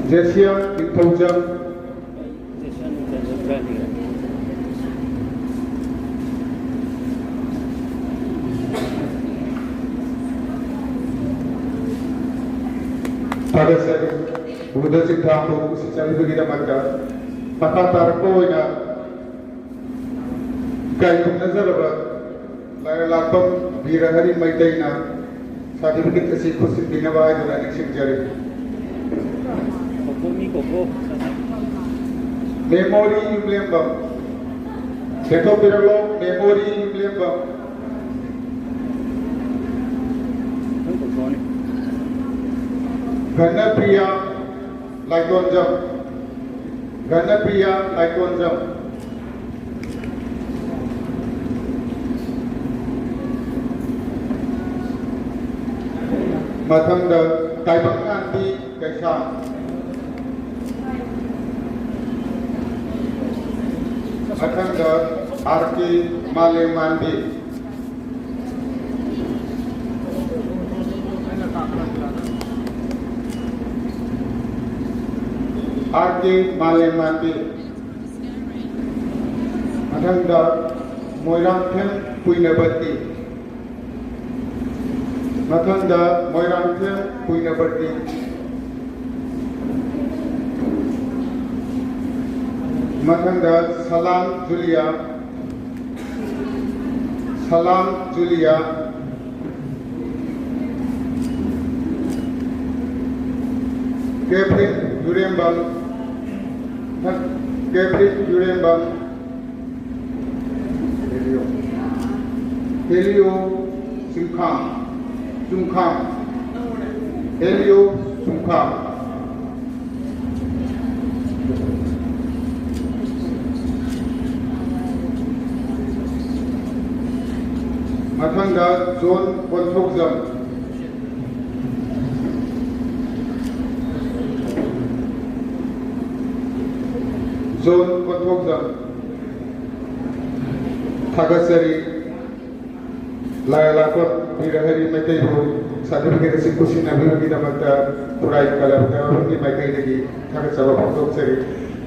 ꯖꯦꯁꯤꯌꯥ ꯅꯤꯡꯊꯧꯖꯝ꯫ ꯊꯥꯒꯠꯆꯔꯤ꯫ ꯎꯗ ꯆꯤꯡꯊꯥꯡꯕꯨ ꯎꯁꯤꯠꯆꯔꯤꯕꯒꯤꯗꯃꯛꯇ ꯃꯈꯥ ꯇꯥꯔꯛꯄ ꯑꯣꯏꯅ ꯏꯀꯥꯏ ꯈꯨꯝꯅꯖꯔꯕ ꯂꯥꯏꯔꯂꯥꯛꯄꯝ ꯕꯤꯔ ꯍꯔꯤ ꯃꯩꯇꯩꯅ certificate ꯑꯁꯤ ꯈꯨꯠꯁꯤꯟꯕꯤꯅꯕ ꯍꯥꯏꯗꯨꯅ ꯅꯤꯡꯁꯤꯡꯖꯔꯤ꯫ ꯃꯦꯃꯣꯔꯤ ꯌꯨꯝꯂꯦꯝꯕꯝ꯫ ꯂꯦꯡꯊꯣꯛꯄꯤꯔꯛꯂꯣ, ꯃꯦꯃꯣꯔꯤ ꯌꯨꯝꯂꯦꯝꯕꯝ꯫ ꯘꯅꯄ꯭ꯔꯤꯌꯥ ꯂꯥꯏꯇꯣꯟꯖꯝ꯫ ꯘꯅꯄ꯭ꯔꯤꯌꯥ ꯂꯥꯏꯇꯣꯟꯖꯝ꯫ ꯃꯊꯪꯗ ꯇꯥꯏꯕꯪꯉꯥꯟꯕꯤ ꯀꯩꯁꯥꯝ꯫ ꯃꯊꯪꯗ ꯑꯥꯔ ꯀꯦ ꯃꯥꯂꯦꯝꯉꯥꯟꯕꯤ꯫ ꯑꯥꯔ ꯀꯦ ꯃꯥꯂꯦꯝꯉꯥꯟꯕꯤ꯫ ꯃꯊꯪꯗ ꯃꯣꯏꯔꯥꯡꯊꯦꯝ ꯀꯨꯏꯅꯕꯇꯤ꯫ ꯃꯊꯪꯗ ꯃꯣꯏꯔꯥꯡꯊꯦꯝ ꯀꯨꯏꯅꯕꯇꯤ꯫ ꯃꯊꯪꯗ ꯁꯂꯥꯝ ꯖꯨꯂꯤꯌꯥ꯫ ꯁꯂꯥꯝ ꯖꯨꯂꯤꯌꯥ꯫ ꯀꯦꯐ꯭ꯔꯤꯟ ꯌꯨꯔꯦꯝꯕꯝ꯫ ꯀꯦꯐ꯭ꯔꯤꯟ ꯌꯨꯔꯦꯝꯕꯝ꯫ ꯍꯦꯂꯤꯑꯣ꯫ ꯍꯦꯂꯤꯑꯣ ꯆꯤꯡꯈꯥꯝ꯫ ꯆꯨꯡꯈꯥꯝ꯫ L U ꯁꯨꯡꯈꯥ꯫ ꯃꯊꯪꯗ ꯖꯣꯟ ꯀꯣꯟꯊꯣꯛꯖꯝ꯫ ꯖꯣꯟ ꯀꯣꯟꯊꯣꯛꯖꯝ꯫ ꯊꯥꯒꯠꯆꯔꯤ꯫ ꯂꯥꯏ ꯂꯥꯛꯄ ꯕꯤꯔ ꯍꯔꯤ ꯃꯩꯇꯩꯕꯨ ꯁꯥꯔꯇꯤꯐꯤꯀꯦꯠ ꯑꯁꯤ ꯈꯨꯠꯁꯤꯟꯅꯕꯤꯕꯒꯤꯗꯃꯛꯇ ꯈꯨꯔꯥꯏ ꯀꯂꯕ ꯀꯌꯥꯒꯤ ꯃꯥꯏꯀꯩꯗꯒꯤ ꯊꯥꯒꯠꯆꯕ ꯐꯣꯡꯗꯣꯛꯆꯔꯤ꯫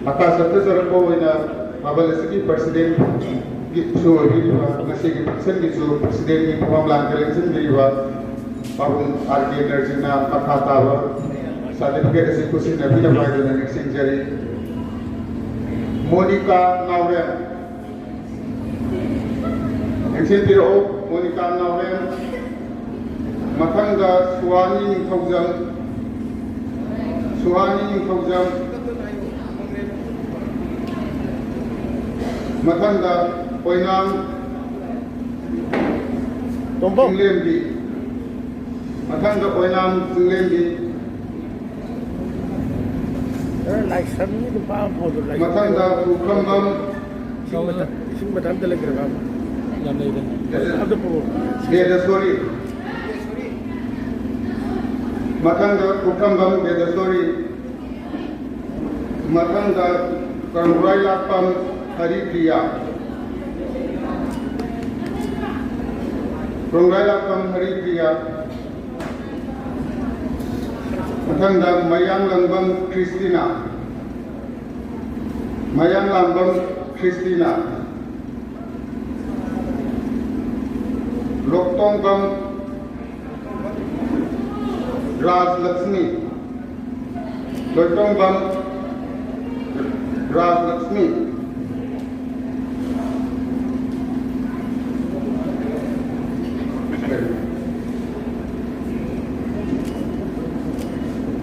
ꯃꯈꯥ ꯆꯠꯊꯖꯔꯛꯄ ꯑꯣꯏꯅ ꯃꯥꯄꯜ ꯑꯁꯤꯒꯤ ꯄ꯭ꯔꯁꯤꯗꯦꯟꯒꯤꯁꯨ ꯑꯣꯏꯕꯤꯔꯤꯕ ꯉꯁꯤꯒꯤ ꯐꯪꯁꯟꯒꯤꯁꯨ ꯄ꯭ꯔꯁꯤꯗꯦꯟꯒꯤ ꯐꯝꯐꯝ ꯂꯥꯡꯗ ꯂꯦꯡꯁꯤꯟꯕꯤꯔꯤꯕ ꯄꯥꯕꯨꯡ ꯑꯥꯔ ꯀꯦ ꯅꯔꯖꯤꯅ ꯃꯈꯥ ꯇꯥꯕ ꯁꯥꯔꯇꯤꯐꯤꯀꯦꯠ ꯑꯁꯤ ꯈꯨꯠꯁꯤꯟꯅꯕꯤꯅꯕ ꯍꯥꯏꯗꯨꯅ ꯅꯤꯡꯁꯤꯡꯖꯔꯤ꯫ ꯃꯣꯅꯤꯀꯥ ꯅꯥꯎꯔꯦꯝ꯫ ꯂꯦꯡꯁꯤꯟꯕꯤꯔꯛꯎ, ꯃꯣꯅꯤꯀꯥ ꯅꯥꯎꯔꯦꯝ꯫ ꯃꯊꯪꯗ ꯁꯨꯍꯥꯅꯤ ꯅꯤꯡꯊꯧꯖꯝ꯫ ꯁꯨꯍꯥꯅꯤ ꯅꯤꯡꯊꯧꯖꯝ꯫ ꯃꯊꯪꯗ ꯑꯣꯏꯅꯥꯝ ꯇꯣꯝꯕꯧ꯫ ꯆꯤꯡꯂꯦꯝꯕꯤ꯫ ꯃꯊꯪꯗ ꯑꯣꯏꯅꯥꯝ ꯆꯤꯡꯂꯦꯝꯕꯤ꯫ ꯂꯥꯏꯁ꯭ꯔꯝꯒꯤ ꯅꯨꯄꯥ ꯑꯃ ꯐꯣꯟꯗꯣ ꯂꯥꯏꯁ꯭ꯔꯝ꯫ ꯃꯊꯪꯗ ꯄꯨꯈ꯭ꯔꯝꯕꯝ꯫ ꯏꯁꯤꯡ ꯃꯇꯝ, ꯏꯁꯤꯡ ꯃꯇꯝꯗ ꯂꯩꯈ꯭ꯔꯕ ꯑꯃ꯫ ꯌꯥꯝ ꯂꯩꯔꯦ꯫ ꯑꯝꯇ ꯄꯨꯔꯛꯑꯣ꯫ ꯕꯦꯗꯁꯣꯔꯤ꯫ ꯃꯊꯪꯗ ꯄꯨꯈ꯭ꯔꯝꯕꯝ ꯕꯦꯗꯁꯣꯔꯤ꯫ ꯃꯊꯪꯗ ꯀꯪꯒ꯭ꯔꯥꯏꯂꯥꯛꯄꯝ ꯍꯔꯤꯄ꯭ꯔꯤꯌꯥ꯫ ꯀꯪꯒ꯭ꯔꯥꯏꯂꯥꯛꯄꯝ ꯍꯔꯤꯄ꯭ꯔꯤꯌꯥ꯫ ꯃꯊꯪꯗ ꯃꯌꯥꯡꯂꯪꯕꯝ ꯈ꯭ꯔꯤꯁꯇꯤꯅꯥ꯫ ꯃꯌꯥꯡꯂꯥꯡꯕꯝ ꯈ꯭ꯔꯤꯁꯇꯤꯅꯥ꯫ ꯂꯣꯛꯇꯣꯡꯕꯝ ꯔꯥꯖꯂꯛꯁꯃꯤ꯫ ꯂꯣꯏꯇꯣꯡꯕꯝ ꯔꯥꯖꯂꯛꯁꯃꯤ꯫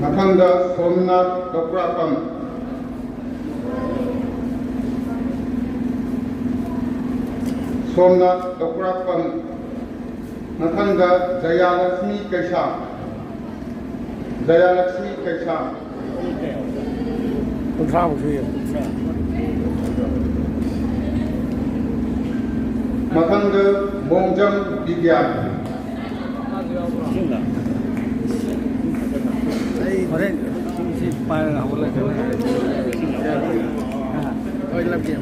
ꯃꯊꯪꯗ ꯁꯣꯝꯅꯥꯊ ꯗꯣꯀ꯭ꯔꯥꯄꯝ꯫ ꯁꯣꯝꯅꯥꯊ ꯗꯣꯀ꯭ꯔꯥꯄꯝ꯫ ꯃꯊꯪꯗ ꯖꯌꯥꯂꯛꯁꯃꯤ ꯀꯩꯁꯥꯝ꯫ ꯗꯌꯥꯂꯛꯁꯃꯤ ꯀꯩꯁꯥꯝ꯫ ꯀꯨꯟꯊ꯭ꯔꯥꯃꯨꯛ ꯁꯨꯏ꯫ ꯃꯊꯪꯗ ꯃꯣꯡꯖꯝ ꯕꯤꯗ꯭ꯌꯥ꯫ ꯑꯩ ꯍꯣꯔꯦꯟ ꯁꯤ ꯄꯥꯏꯔꯒ ꯍꯧꯒꯠꯂꯛꯀꯦ꯫ ꯍꯣꯏ, ꯂꯥꯛꯀꯦ꯫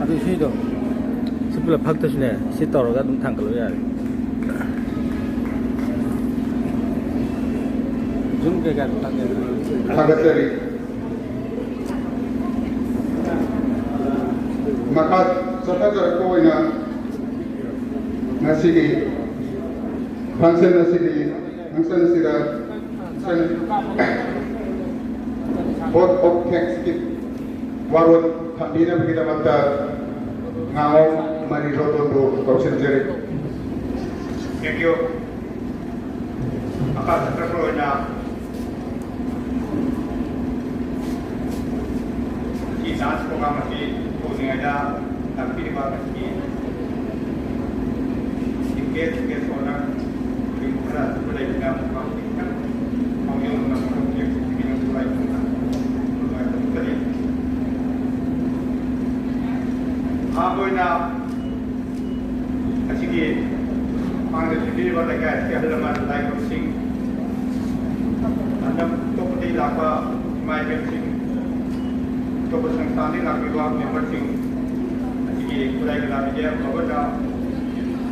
ꯑꯗꯨ ꯁꯤꯗꯣ, ꯁꯤ ꯄꯨꯂꯞ ꯐꯛꯇꯁꯨꯅꯦ, ꯁꯤ ꯇꯧꯔꯒ ꯑꯗꯨꯝ ꯊꯥꯡꯒꯠꯂꯨ ꯌꯥꯔꯦ꯫ ꯖꯨꯝ ꯀꯩꯀꯥ ꯊꯥꯡꯒꯠ- ꯊꯥꯒꯠꯆꯔꯤ꯫ ꯃꯈꯥ ꯆꯠꯊꯖꯔꯛꯄ ꯑꯣꯏꯅ ꯉꯁꯤꯒꯤ function ꯑꯁꯤꯗꯤ, function ꯑꯁꯤꯗ vote of thanks ꯀꯤ ꯋꯥꯔꯣꯜ ꯊꯝꯕꯤꯅꯕꯒꯤꯗꯃꯛꯇ ꯉꯥꯉꯣꯝ ꯃꯔꯤ ꯔꯣꯇꯣꯟꯕꯨ ꯀꯧꯁꯤꯟꯖꯔꯤ꯫ Thank you꯫ ꯃꯈꯥ ꯆꯠꯊꯔꯛꯄ ꯑꯣꯏꯅ ꯉꯁꯤ dance program ꯑꯁꯤ ꯍꯧꯗ꯭ꯔꯤꯉꯩꯗ ꯂꯥꯛꯄꯤꯔꯤꯕ ꯉꯁꯤꯒꯤ chief guest, guest of honour ꯁꯤꯡ ꯈꯔ ꯑꯗꯨ ꯂꯩꯕꯅ ꯃꯐꯝꯁꯤ ꯈꯤꯇꯪ ꯃꯥꯡꯖꯧꯅꯅ ꯃꯐꯝꯁꯤ ꯌꯦꯡꯁꯤꯟꯕꯤꯅꯕꯁꯨ ꯂꯥꯏꯕꯛ ꯐꯖꯅ ꯅꯨꯡꯉꯥꯏꯕ ꯐꯣꯡꯗꯣꯛꯆꯔꯤ꯫ ꯑꯍꯥꯟꯕ ꯑꯣꯏꯅ ꯑꯁꯤꯒꯤ ꯃꯥꯡꯗ ꯁꯤꯟꯕꯤꯔꯤꯕ ꯂꯩꯀꯥꯏ ꯑꯁꯤꯒꯤ ꯑꯍꯜ ꯂꯃꯟ, ꯂꯥꯏ ꯒꯨꯔꯨꯁꯤꯡ, ꯂꯝꯗꯝ ꯑꯇꯣꯞꯄꯗꯒꯤ ꯂꯥꯛꯄ ꯏꯃꯥ ꯏꯕꯦꯜꯁꯤꯡ, ꯑꯇꯣꯞꯄ ꯁꯪꯁꯊꯥꯟꯗꯒꯤ ꯂꯥꯛꯄꯤꯕ ꯃꯦꯝꯕꯔꯁꯤꯡ, ꯑꯁꯤꯒꯤ ꯈꯨꯔꯥꯏ ꯀꯂꯥ ꯃꯤꯗꯤꯌꯥ ꯕꯕꯟꯅ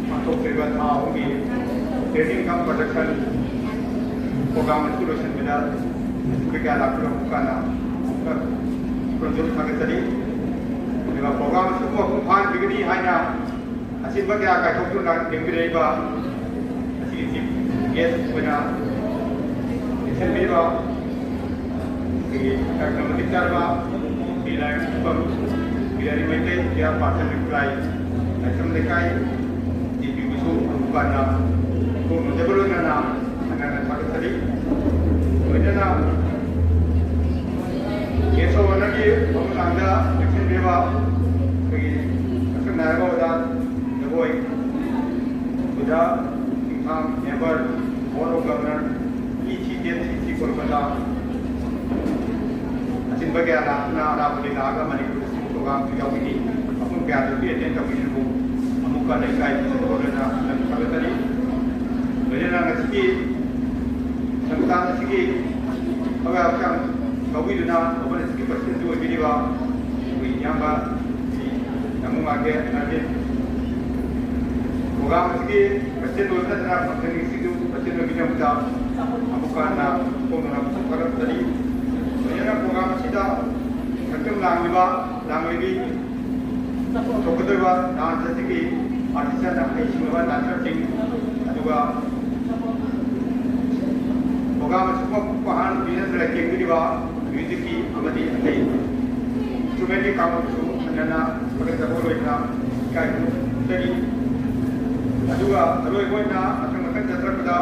ꯄꯥꯡꯊꯣꯛꯆꯔꯤꯕ ꯊꯥ ꯑꯍꯨꯝꯒꯤ training cum production program ꯑꯁꯤ ꯂꯣꯏꯁꯤꯟꯕꯗ ꯑꯊꯨꯕ ꯀꯌꯥ ꯂꯥꯛꯄꯤꯔꯣ ꯀꯥꯟꯗ ꯑꯃꯨꯛꯀ ꯈꯨꯔꯨꯝꯖꯔꯤ, ꯊꯥꯒꯠꯆꯔꯤ꯫ ꯑꯗꯨꯒ program ꯑꯁꯤꯕꯨ ꯃꯄꯨꯡ ꯐꯥꯍꯟꯕꯤꯒꯅꯤ ꯍꯥꯏꯅ ꯑꯁꯤꯟꯕ ꯀꯌꯥ ꯀꯥꯏꯊꯣꯛꯇꯨꯅ ꯂꯦꯡꯕꯤꯔꯛꯏꯕ ꯑꯁꯤꯒꯤ chief guest ꯑꯣꯏꯅ ꯆꯦꯟꯁꯤꯟꯕꯤꯔꯤꯕ ꯑꯩꯈꯣꯏꯒꯤ ꯇꯔꯛꯅ ꯃꯇꯤꯛ ꯆꯥꯔꯕ ꯕꯤꯔ ꯂꯥꯏꯔꯤꯛꯐꯝ ꯕꯤꯔꯥꯔꯤ ꯃꯩꯇꯩ ꯕꯤꯍꯥꯔ ꯄꯥꯊꯟ ꯈꯨꯔꯥꯏ ꯂꯥꯏꯁ꯭ꯔꯝ ꯂꯩꯀꯥꯏ ꯗꯤ ꯄꯤꯕꯨꯁꯨ ꯃꯄꯥꯟꯗ ꯈꯨꯔꯨꯝꯖꯕ ꯂꯣꯏꯅꯅ ꯍꯟꯅ ꯍꯟꯅ ꯊꯥꯒꯠꯆꯔꯤ꯫ ꯂꯣꯏꯅꯅ guest of honour ꯒꯤ ꯊꯧꯔꯝ ꯂꯥꯡꯗ ꯆꯪꯁꯤꯟꯕꯤꯔꯤꯕ ꯑꯩꯈꯣꯏꯒꯤ ꯑꯀꯛꯅꯕ ꯑꯣꯖꯥ ꯖꯒꯣꯏ ꯑꯣꯖꯥ ꯁꯤꯡꯊꯥꯝ, member, board of governor, ꯀꯌꯥ ꯂꯥꯛꯇꯨꯅ ꯑꯔꯥꯞꯄꯗꯒꯤ ꯂꯥꯛꯑꯒ ꯃꯅꯤꯄꯨꯔꯗ ꯁꯤꯒꯨꯝꯕ ꯄ꯭ꯔꯣꯒ꯭ꯔꯥꯝꯁꯤ ꯌꯥꯎꯕꯤꯔꯤ꯫ ꯃꯐꯝ ꯀꯌꯥꯗꯒꯤ ꯑꯦꯇꯦꯟ ꯇꯧꯕꯤꯔꯤꯕꯕꯨ ꯑꯃꯨꯛꯀ ꯂꯩꯀꯥꯏ ꯊꯥꯒꯠꯆꯔꯤ꯫ ꯂꯣꯏꯅꯅ ꯉꯁꯤꯒꯤ ꯁꯪꯁꯊꯥꯟ ꯑꯁꯤꯒꯤ ꯊꯋꯥꯏ ꯍꯛꯆꯥꯡ ꯌꯥꯎꯕꯤꯗꯨꯅ ꯒꯣꯕꯔꯅꯦꯟꯁꯀꯤ ꯄ꯭ꯔꯁꯤꯗꯦꯟꯁꯨ ꯑꯣꯏꯕꯤꯔꯤꯕ ꯑꯩꯈꯣꯏ ꯏꯌꯥꯝꯕ ꯌꯥꯝꯕꯨꯡ ꯃꯥꯒꯦ ꯑꯔꯕꯤꯟ, ꯄ꯭ꯔꯣꯒ꯭ꯔꯥꯝ ꯑꯁꯤꯒꯤ ꯄ꯭ꯔꯁꯤꯗꯦꯟ ꯑꯣꯏꯕ ꯅꯠꯇꯅ ꯐꯪꯁꯟꯒꯤꯁꯤꯁꯨ ꯄ꯭ꯔꯁꯤꯗꯦꯟ ꯑꯣꯏꯕꯒꯤꯗꯃꯛꯇ ꯑꯃꯨꯛ ꯍꯟꯅ ꯐꯣꯡꯗꯣꯛꯅ ꯊꯥꯒꯠꯆꯔꯤ꯫ ꯂꯣꯏꯅꯅ ꯄ꯭ꯔꯣꯒ꯭ꯔꯥꯝ ꯑꯁꯤꯗ ꯁꯛꯇꯝ ꯂꯥꯡꯂꯤꯕ, ꯂꯥꯡꯂꯤꯕꯤ ꯊꯣꯛꯀꯗꯧꯔꯤꯕ ꯗꯥꯟꯁ ꯑꯁꯤꯒꯤ ꯑꯥꯔꯇꯤꯁ ꯍꯩꯁꯤꯡꯂꯕ ꯗꯥꯟꯁꯔꯁꯤꯡ, ꯑꯗꯨꯒ ꯄ꯭ꯔꯣꯒ꯭ꯔꯥꯝ ꯑꯁꯤꯒꯨꯝꯕ ꯑꯍꯥꯟꯕ ꯄꯤꯅꯗꯨꯅ ꯌꯦꯡꯕꯤꯔꯤꯕ ꯃ꯭ꯌꯨꯖꯤꯛꯀꯤ ꯑꯃꯗꯤ ꯑꯇꯩ ꯏꯟꯁꯇ꯭ꯔꯨꯃꯦꯟꯒꯤ ꯀꯥꯡꯂꯨꯞꯁꯨ ꯍꯟꯅꯅ ꯊꯥꯒꯠꯆꯕ ꯂꯣꯏꯅꯅ ꯏꯀꯥꯏ ꯈꯨꯝꯅꯖꯔꯤ꯫ ꯑꯗꯨꯒ ꯑꯔꯣꯏꯕ ꯑꯣꯏꯅ ꯃꯊꯪ ꯃꯊꯪ ꯆꯠꯊꯔꯛꯄꯗ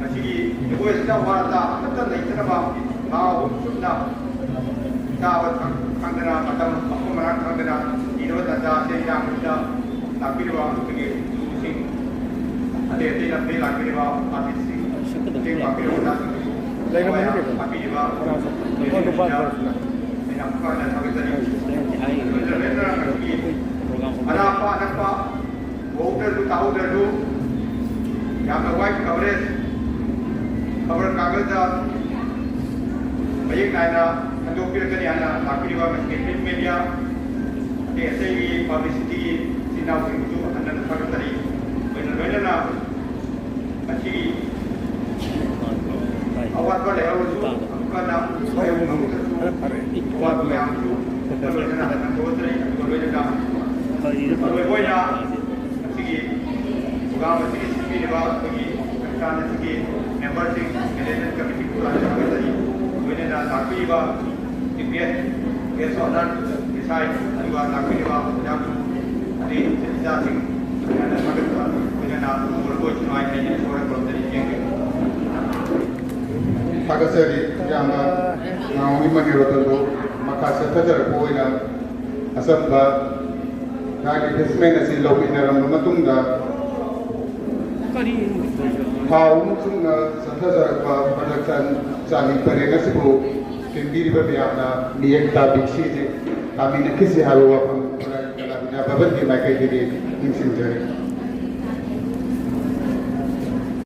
ꯃꯁꯤꯒꯤ ꯖꯒꯣꯏ ꯑꯁꯤꯗ ꯋꯥꯔꯗ ꯑꯃꯠꯇ ꯂꯩꯇꯅꯕ ꯊꯥ ꯑꯍꯨꯝ ꯆꯨꯞꯅ ꯆꯥꯕ ꯊꯛ-, ꯈꯪꯗꯅ, ꯃꯇꯝ ꯃꯐꯝ ꯃꯔꯥꯡ ꯈꯪꯗꯅ ꯊꯤꯅꯕ ꯇꯥꯟꯖꯥ ꯑꯁꯤ ꯌꯥꯝꯅ ꯂꯥꯛꯄꯤꯔꯤꯕ ꯑꯩꯈꯣꯏꯒꯤ ꯏꯆꯨꯁꯤꯡ, ꯑꯇꯩ ꯑꯇꯩ ꯂꯝꯗꯒꯤ ꯂꯥꯛꯄꯤꯔꯤꯕ ꯑꯥꯔꯇꯤꯁꯁꯤꯡ, ꯃꯇꯦꯡ ꯄꯥꯡꯕꯤꯔꯤꯕ ꯑꯣꯖꯥꯁꯤꯡ, ꯂꯩꯔꯝꯃꯅꯤ ꯀꯩꯅꯣ꯫ ꯇꯥꯛꯄꯤꯔꯤꯕ ꯂꯨꯄꯥ ꯂꯨꯄꯥ ꯂꯨꯄꯥ ꯑꯩꯅ ꯑꯃꯨꯛꯀ ꯍꯟꯅ ꯊꯥꯒꯠꯆꯔꯤ꯫ ꯂꯣꯏꯅ ꯂꯣꯏꯅꯅ ꯉꯁꯤꯒꯤ ꯑꯔꯥꯞꯄ ꯑꯅꯛꯄ ꯎꯍꯧꯗ꯭ꯔꯁꯨ ꯇꯥꯍꯧꯗ꯭ꯔꯁꯨ ꯌꯥꯝꯅ ꯋꯥꯏ ꯀꯚꯔꯦꯖ, ꯈꯕꯔ ꯀꯥꯒꯖꯗ ꯃꯌꯦꯛ ꯅꯥꯏꯅ ꯁꯟꯗꯣꯛꯄꯤꯔꯛꯀꯅꯤ ꯍꯥꯏꯅ ꯂꯥꯛꯄꯤꯔꯤꯕ ꯉꯁꯤꯒꯤ ꯄ꯭ꯔꯤꯟꯠ ꯃꯦꯗꯤꯌꯥ ꯑꯇꯩ ꯑꯇꯩꯒꯤ ꯄꯕ꯭ꯂꯤꯁꯤꯇꯤꯒꯤ ꯏꯆꯤꯟ ꯏꯅꯥꯎꯁꯤꯡꯕꯨꯁꯨ ꯍꯟꯅ ꯊꯥꯒꯠꯆꯔꯤ꯫ ꯂꯣꯏꯅ ꯂꯣꯏꯅꯅ ꯉꯁꯤꯒꯤ ꯑꯋꯥꯠꯄ ꯂꯩꯍꯧꯔꯁꯨ ꯑꯃꯨꯛ ꯍꯟꯅ ꯍꯌꯦꯡ ꯉꯝꯃꯒꯁꯨ ꯑꯋꯥꯠꯄ ꯃꯌꯥꯝꯁꯨ ꯂꯣꯏꯅꯅ ꯍꯟꯅ ꯊꯣꯛꯂꯛꯆꯔꯤ꯫ ꯑꯗꯨꯒ ꯂꯣꯏꯅꯅ ꯑꯔꯣꯏꯕ ꯑꯣꯏꯅ ꯉꯁꯤꯒꯤ ꯄ꯭ꯔꯣꯒ꯭ꯔꯥꯝ ꯑꯁꯤꯒꯤ ꯁꯤꯟꯕꯤꯔꯤꯕ ꯑꯩꯈꯣꯏꯒꯤ ꯁꯪꯁꯊꯥꯟ ꯑꯁꯤꯒꯤ ꯃꯦꯝꯕꯔꯁꯤꯡ, ꯃꯦꯅꯦꯖꯃꯦꯟ ꯀꯃꯤꯇꯤ ꯄꯨꯝꯅꯃꯛ ꯊꯥꯒꯠꯆꯔꯤ꯫ ꯂꯣꯏꯅꯅ ꯂꯥꯛꯄꯤꯔꯤꯕ ꯆꯤꯐ ꯒꯦꯁ, ꯒꯦꯁ ꯑꯣꯅꯔ, ꯏꯁꯥꯏ, ꯑꯗꯨꯒ ꯂꯥꯛꯄꯤꯔꯤꯕ ꯑꯣꯖꯥꯁꯤꯡ, ꯑꯇꯩ ꯏꯆꯥꯁꯤꯡ, ꯂꯣꯏꯅꯅ ꯊꯥꯒꯠꯄ, ꯂꯣꯏꯅꯅ ꯃꯔꯨꯞ ꯑꯣꯏꯁꯅꯨ ꯍꯥꯏꯅ ꯑꯩꯅ ꯏꯁꯣꯔꯗ ꯈꯨꯔꯨꯝꯖꯔꯤ꯫ Thank you꯫ ꯊꯥꯒꯠꯆꯔꯤ ꯏꯌꯥꯝꯕ ꯅꯥꯎꯃꯤ ꯃꯅꯤꯔꯣꯇꯟꯕꯨ꯫ ꯃꯈꯥ ꯆꯠꯊꯖꯔꯛꯄ ꯑꯣꯏꯅ ꯑꯆꯝꯕ ꯗꯥꯏ ꯔꯤꯐ꯭ꯔꯦꯁꯃꯦꯟ ꯑꯁꯤ ꯂꯧꯃꯤꯟꯅꯔꯕ ꯃꯇꯨꯡꯗ ꯊꯥ ꯑꯍꯨꯝ ꯆꯨꯞꯅ ꯆꯠꯊꯖꯔꯛꯄ ꯄ꯭ꯔꯗꯛꯁꯟ ꯆꯥꯅꯤ ꯄꯔꯦꯡ ꯑꯁꯤꯕꯨ ꯆꯦꯟꯕꯤꯔꯤꯕ ꯃꯌꯥꯝꯅ ꯃꯤꯠꯌꯦꯡ ꯇꯥꯕꯤꯁꯤꯁꯦ ꯇꯥꯃꯤꯟꯅꯈꯤꯁꯤ ꯍꯥꯏꯕ ꯋꯥꯐꯝ ꯀꯂꯥꯕꯤꯅꯥ ꯚꯕꯟꯒꯤ ꯃꯥꯏꯀꯩꯗꯒꯤ ꯅꯤꯡꯁꯤꯡꯖꯔꯤ꯫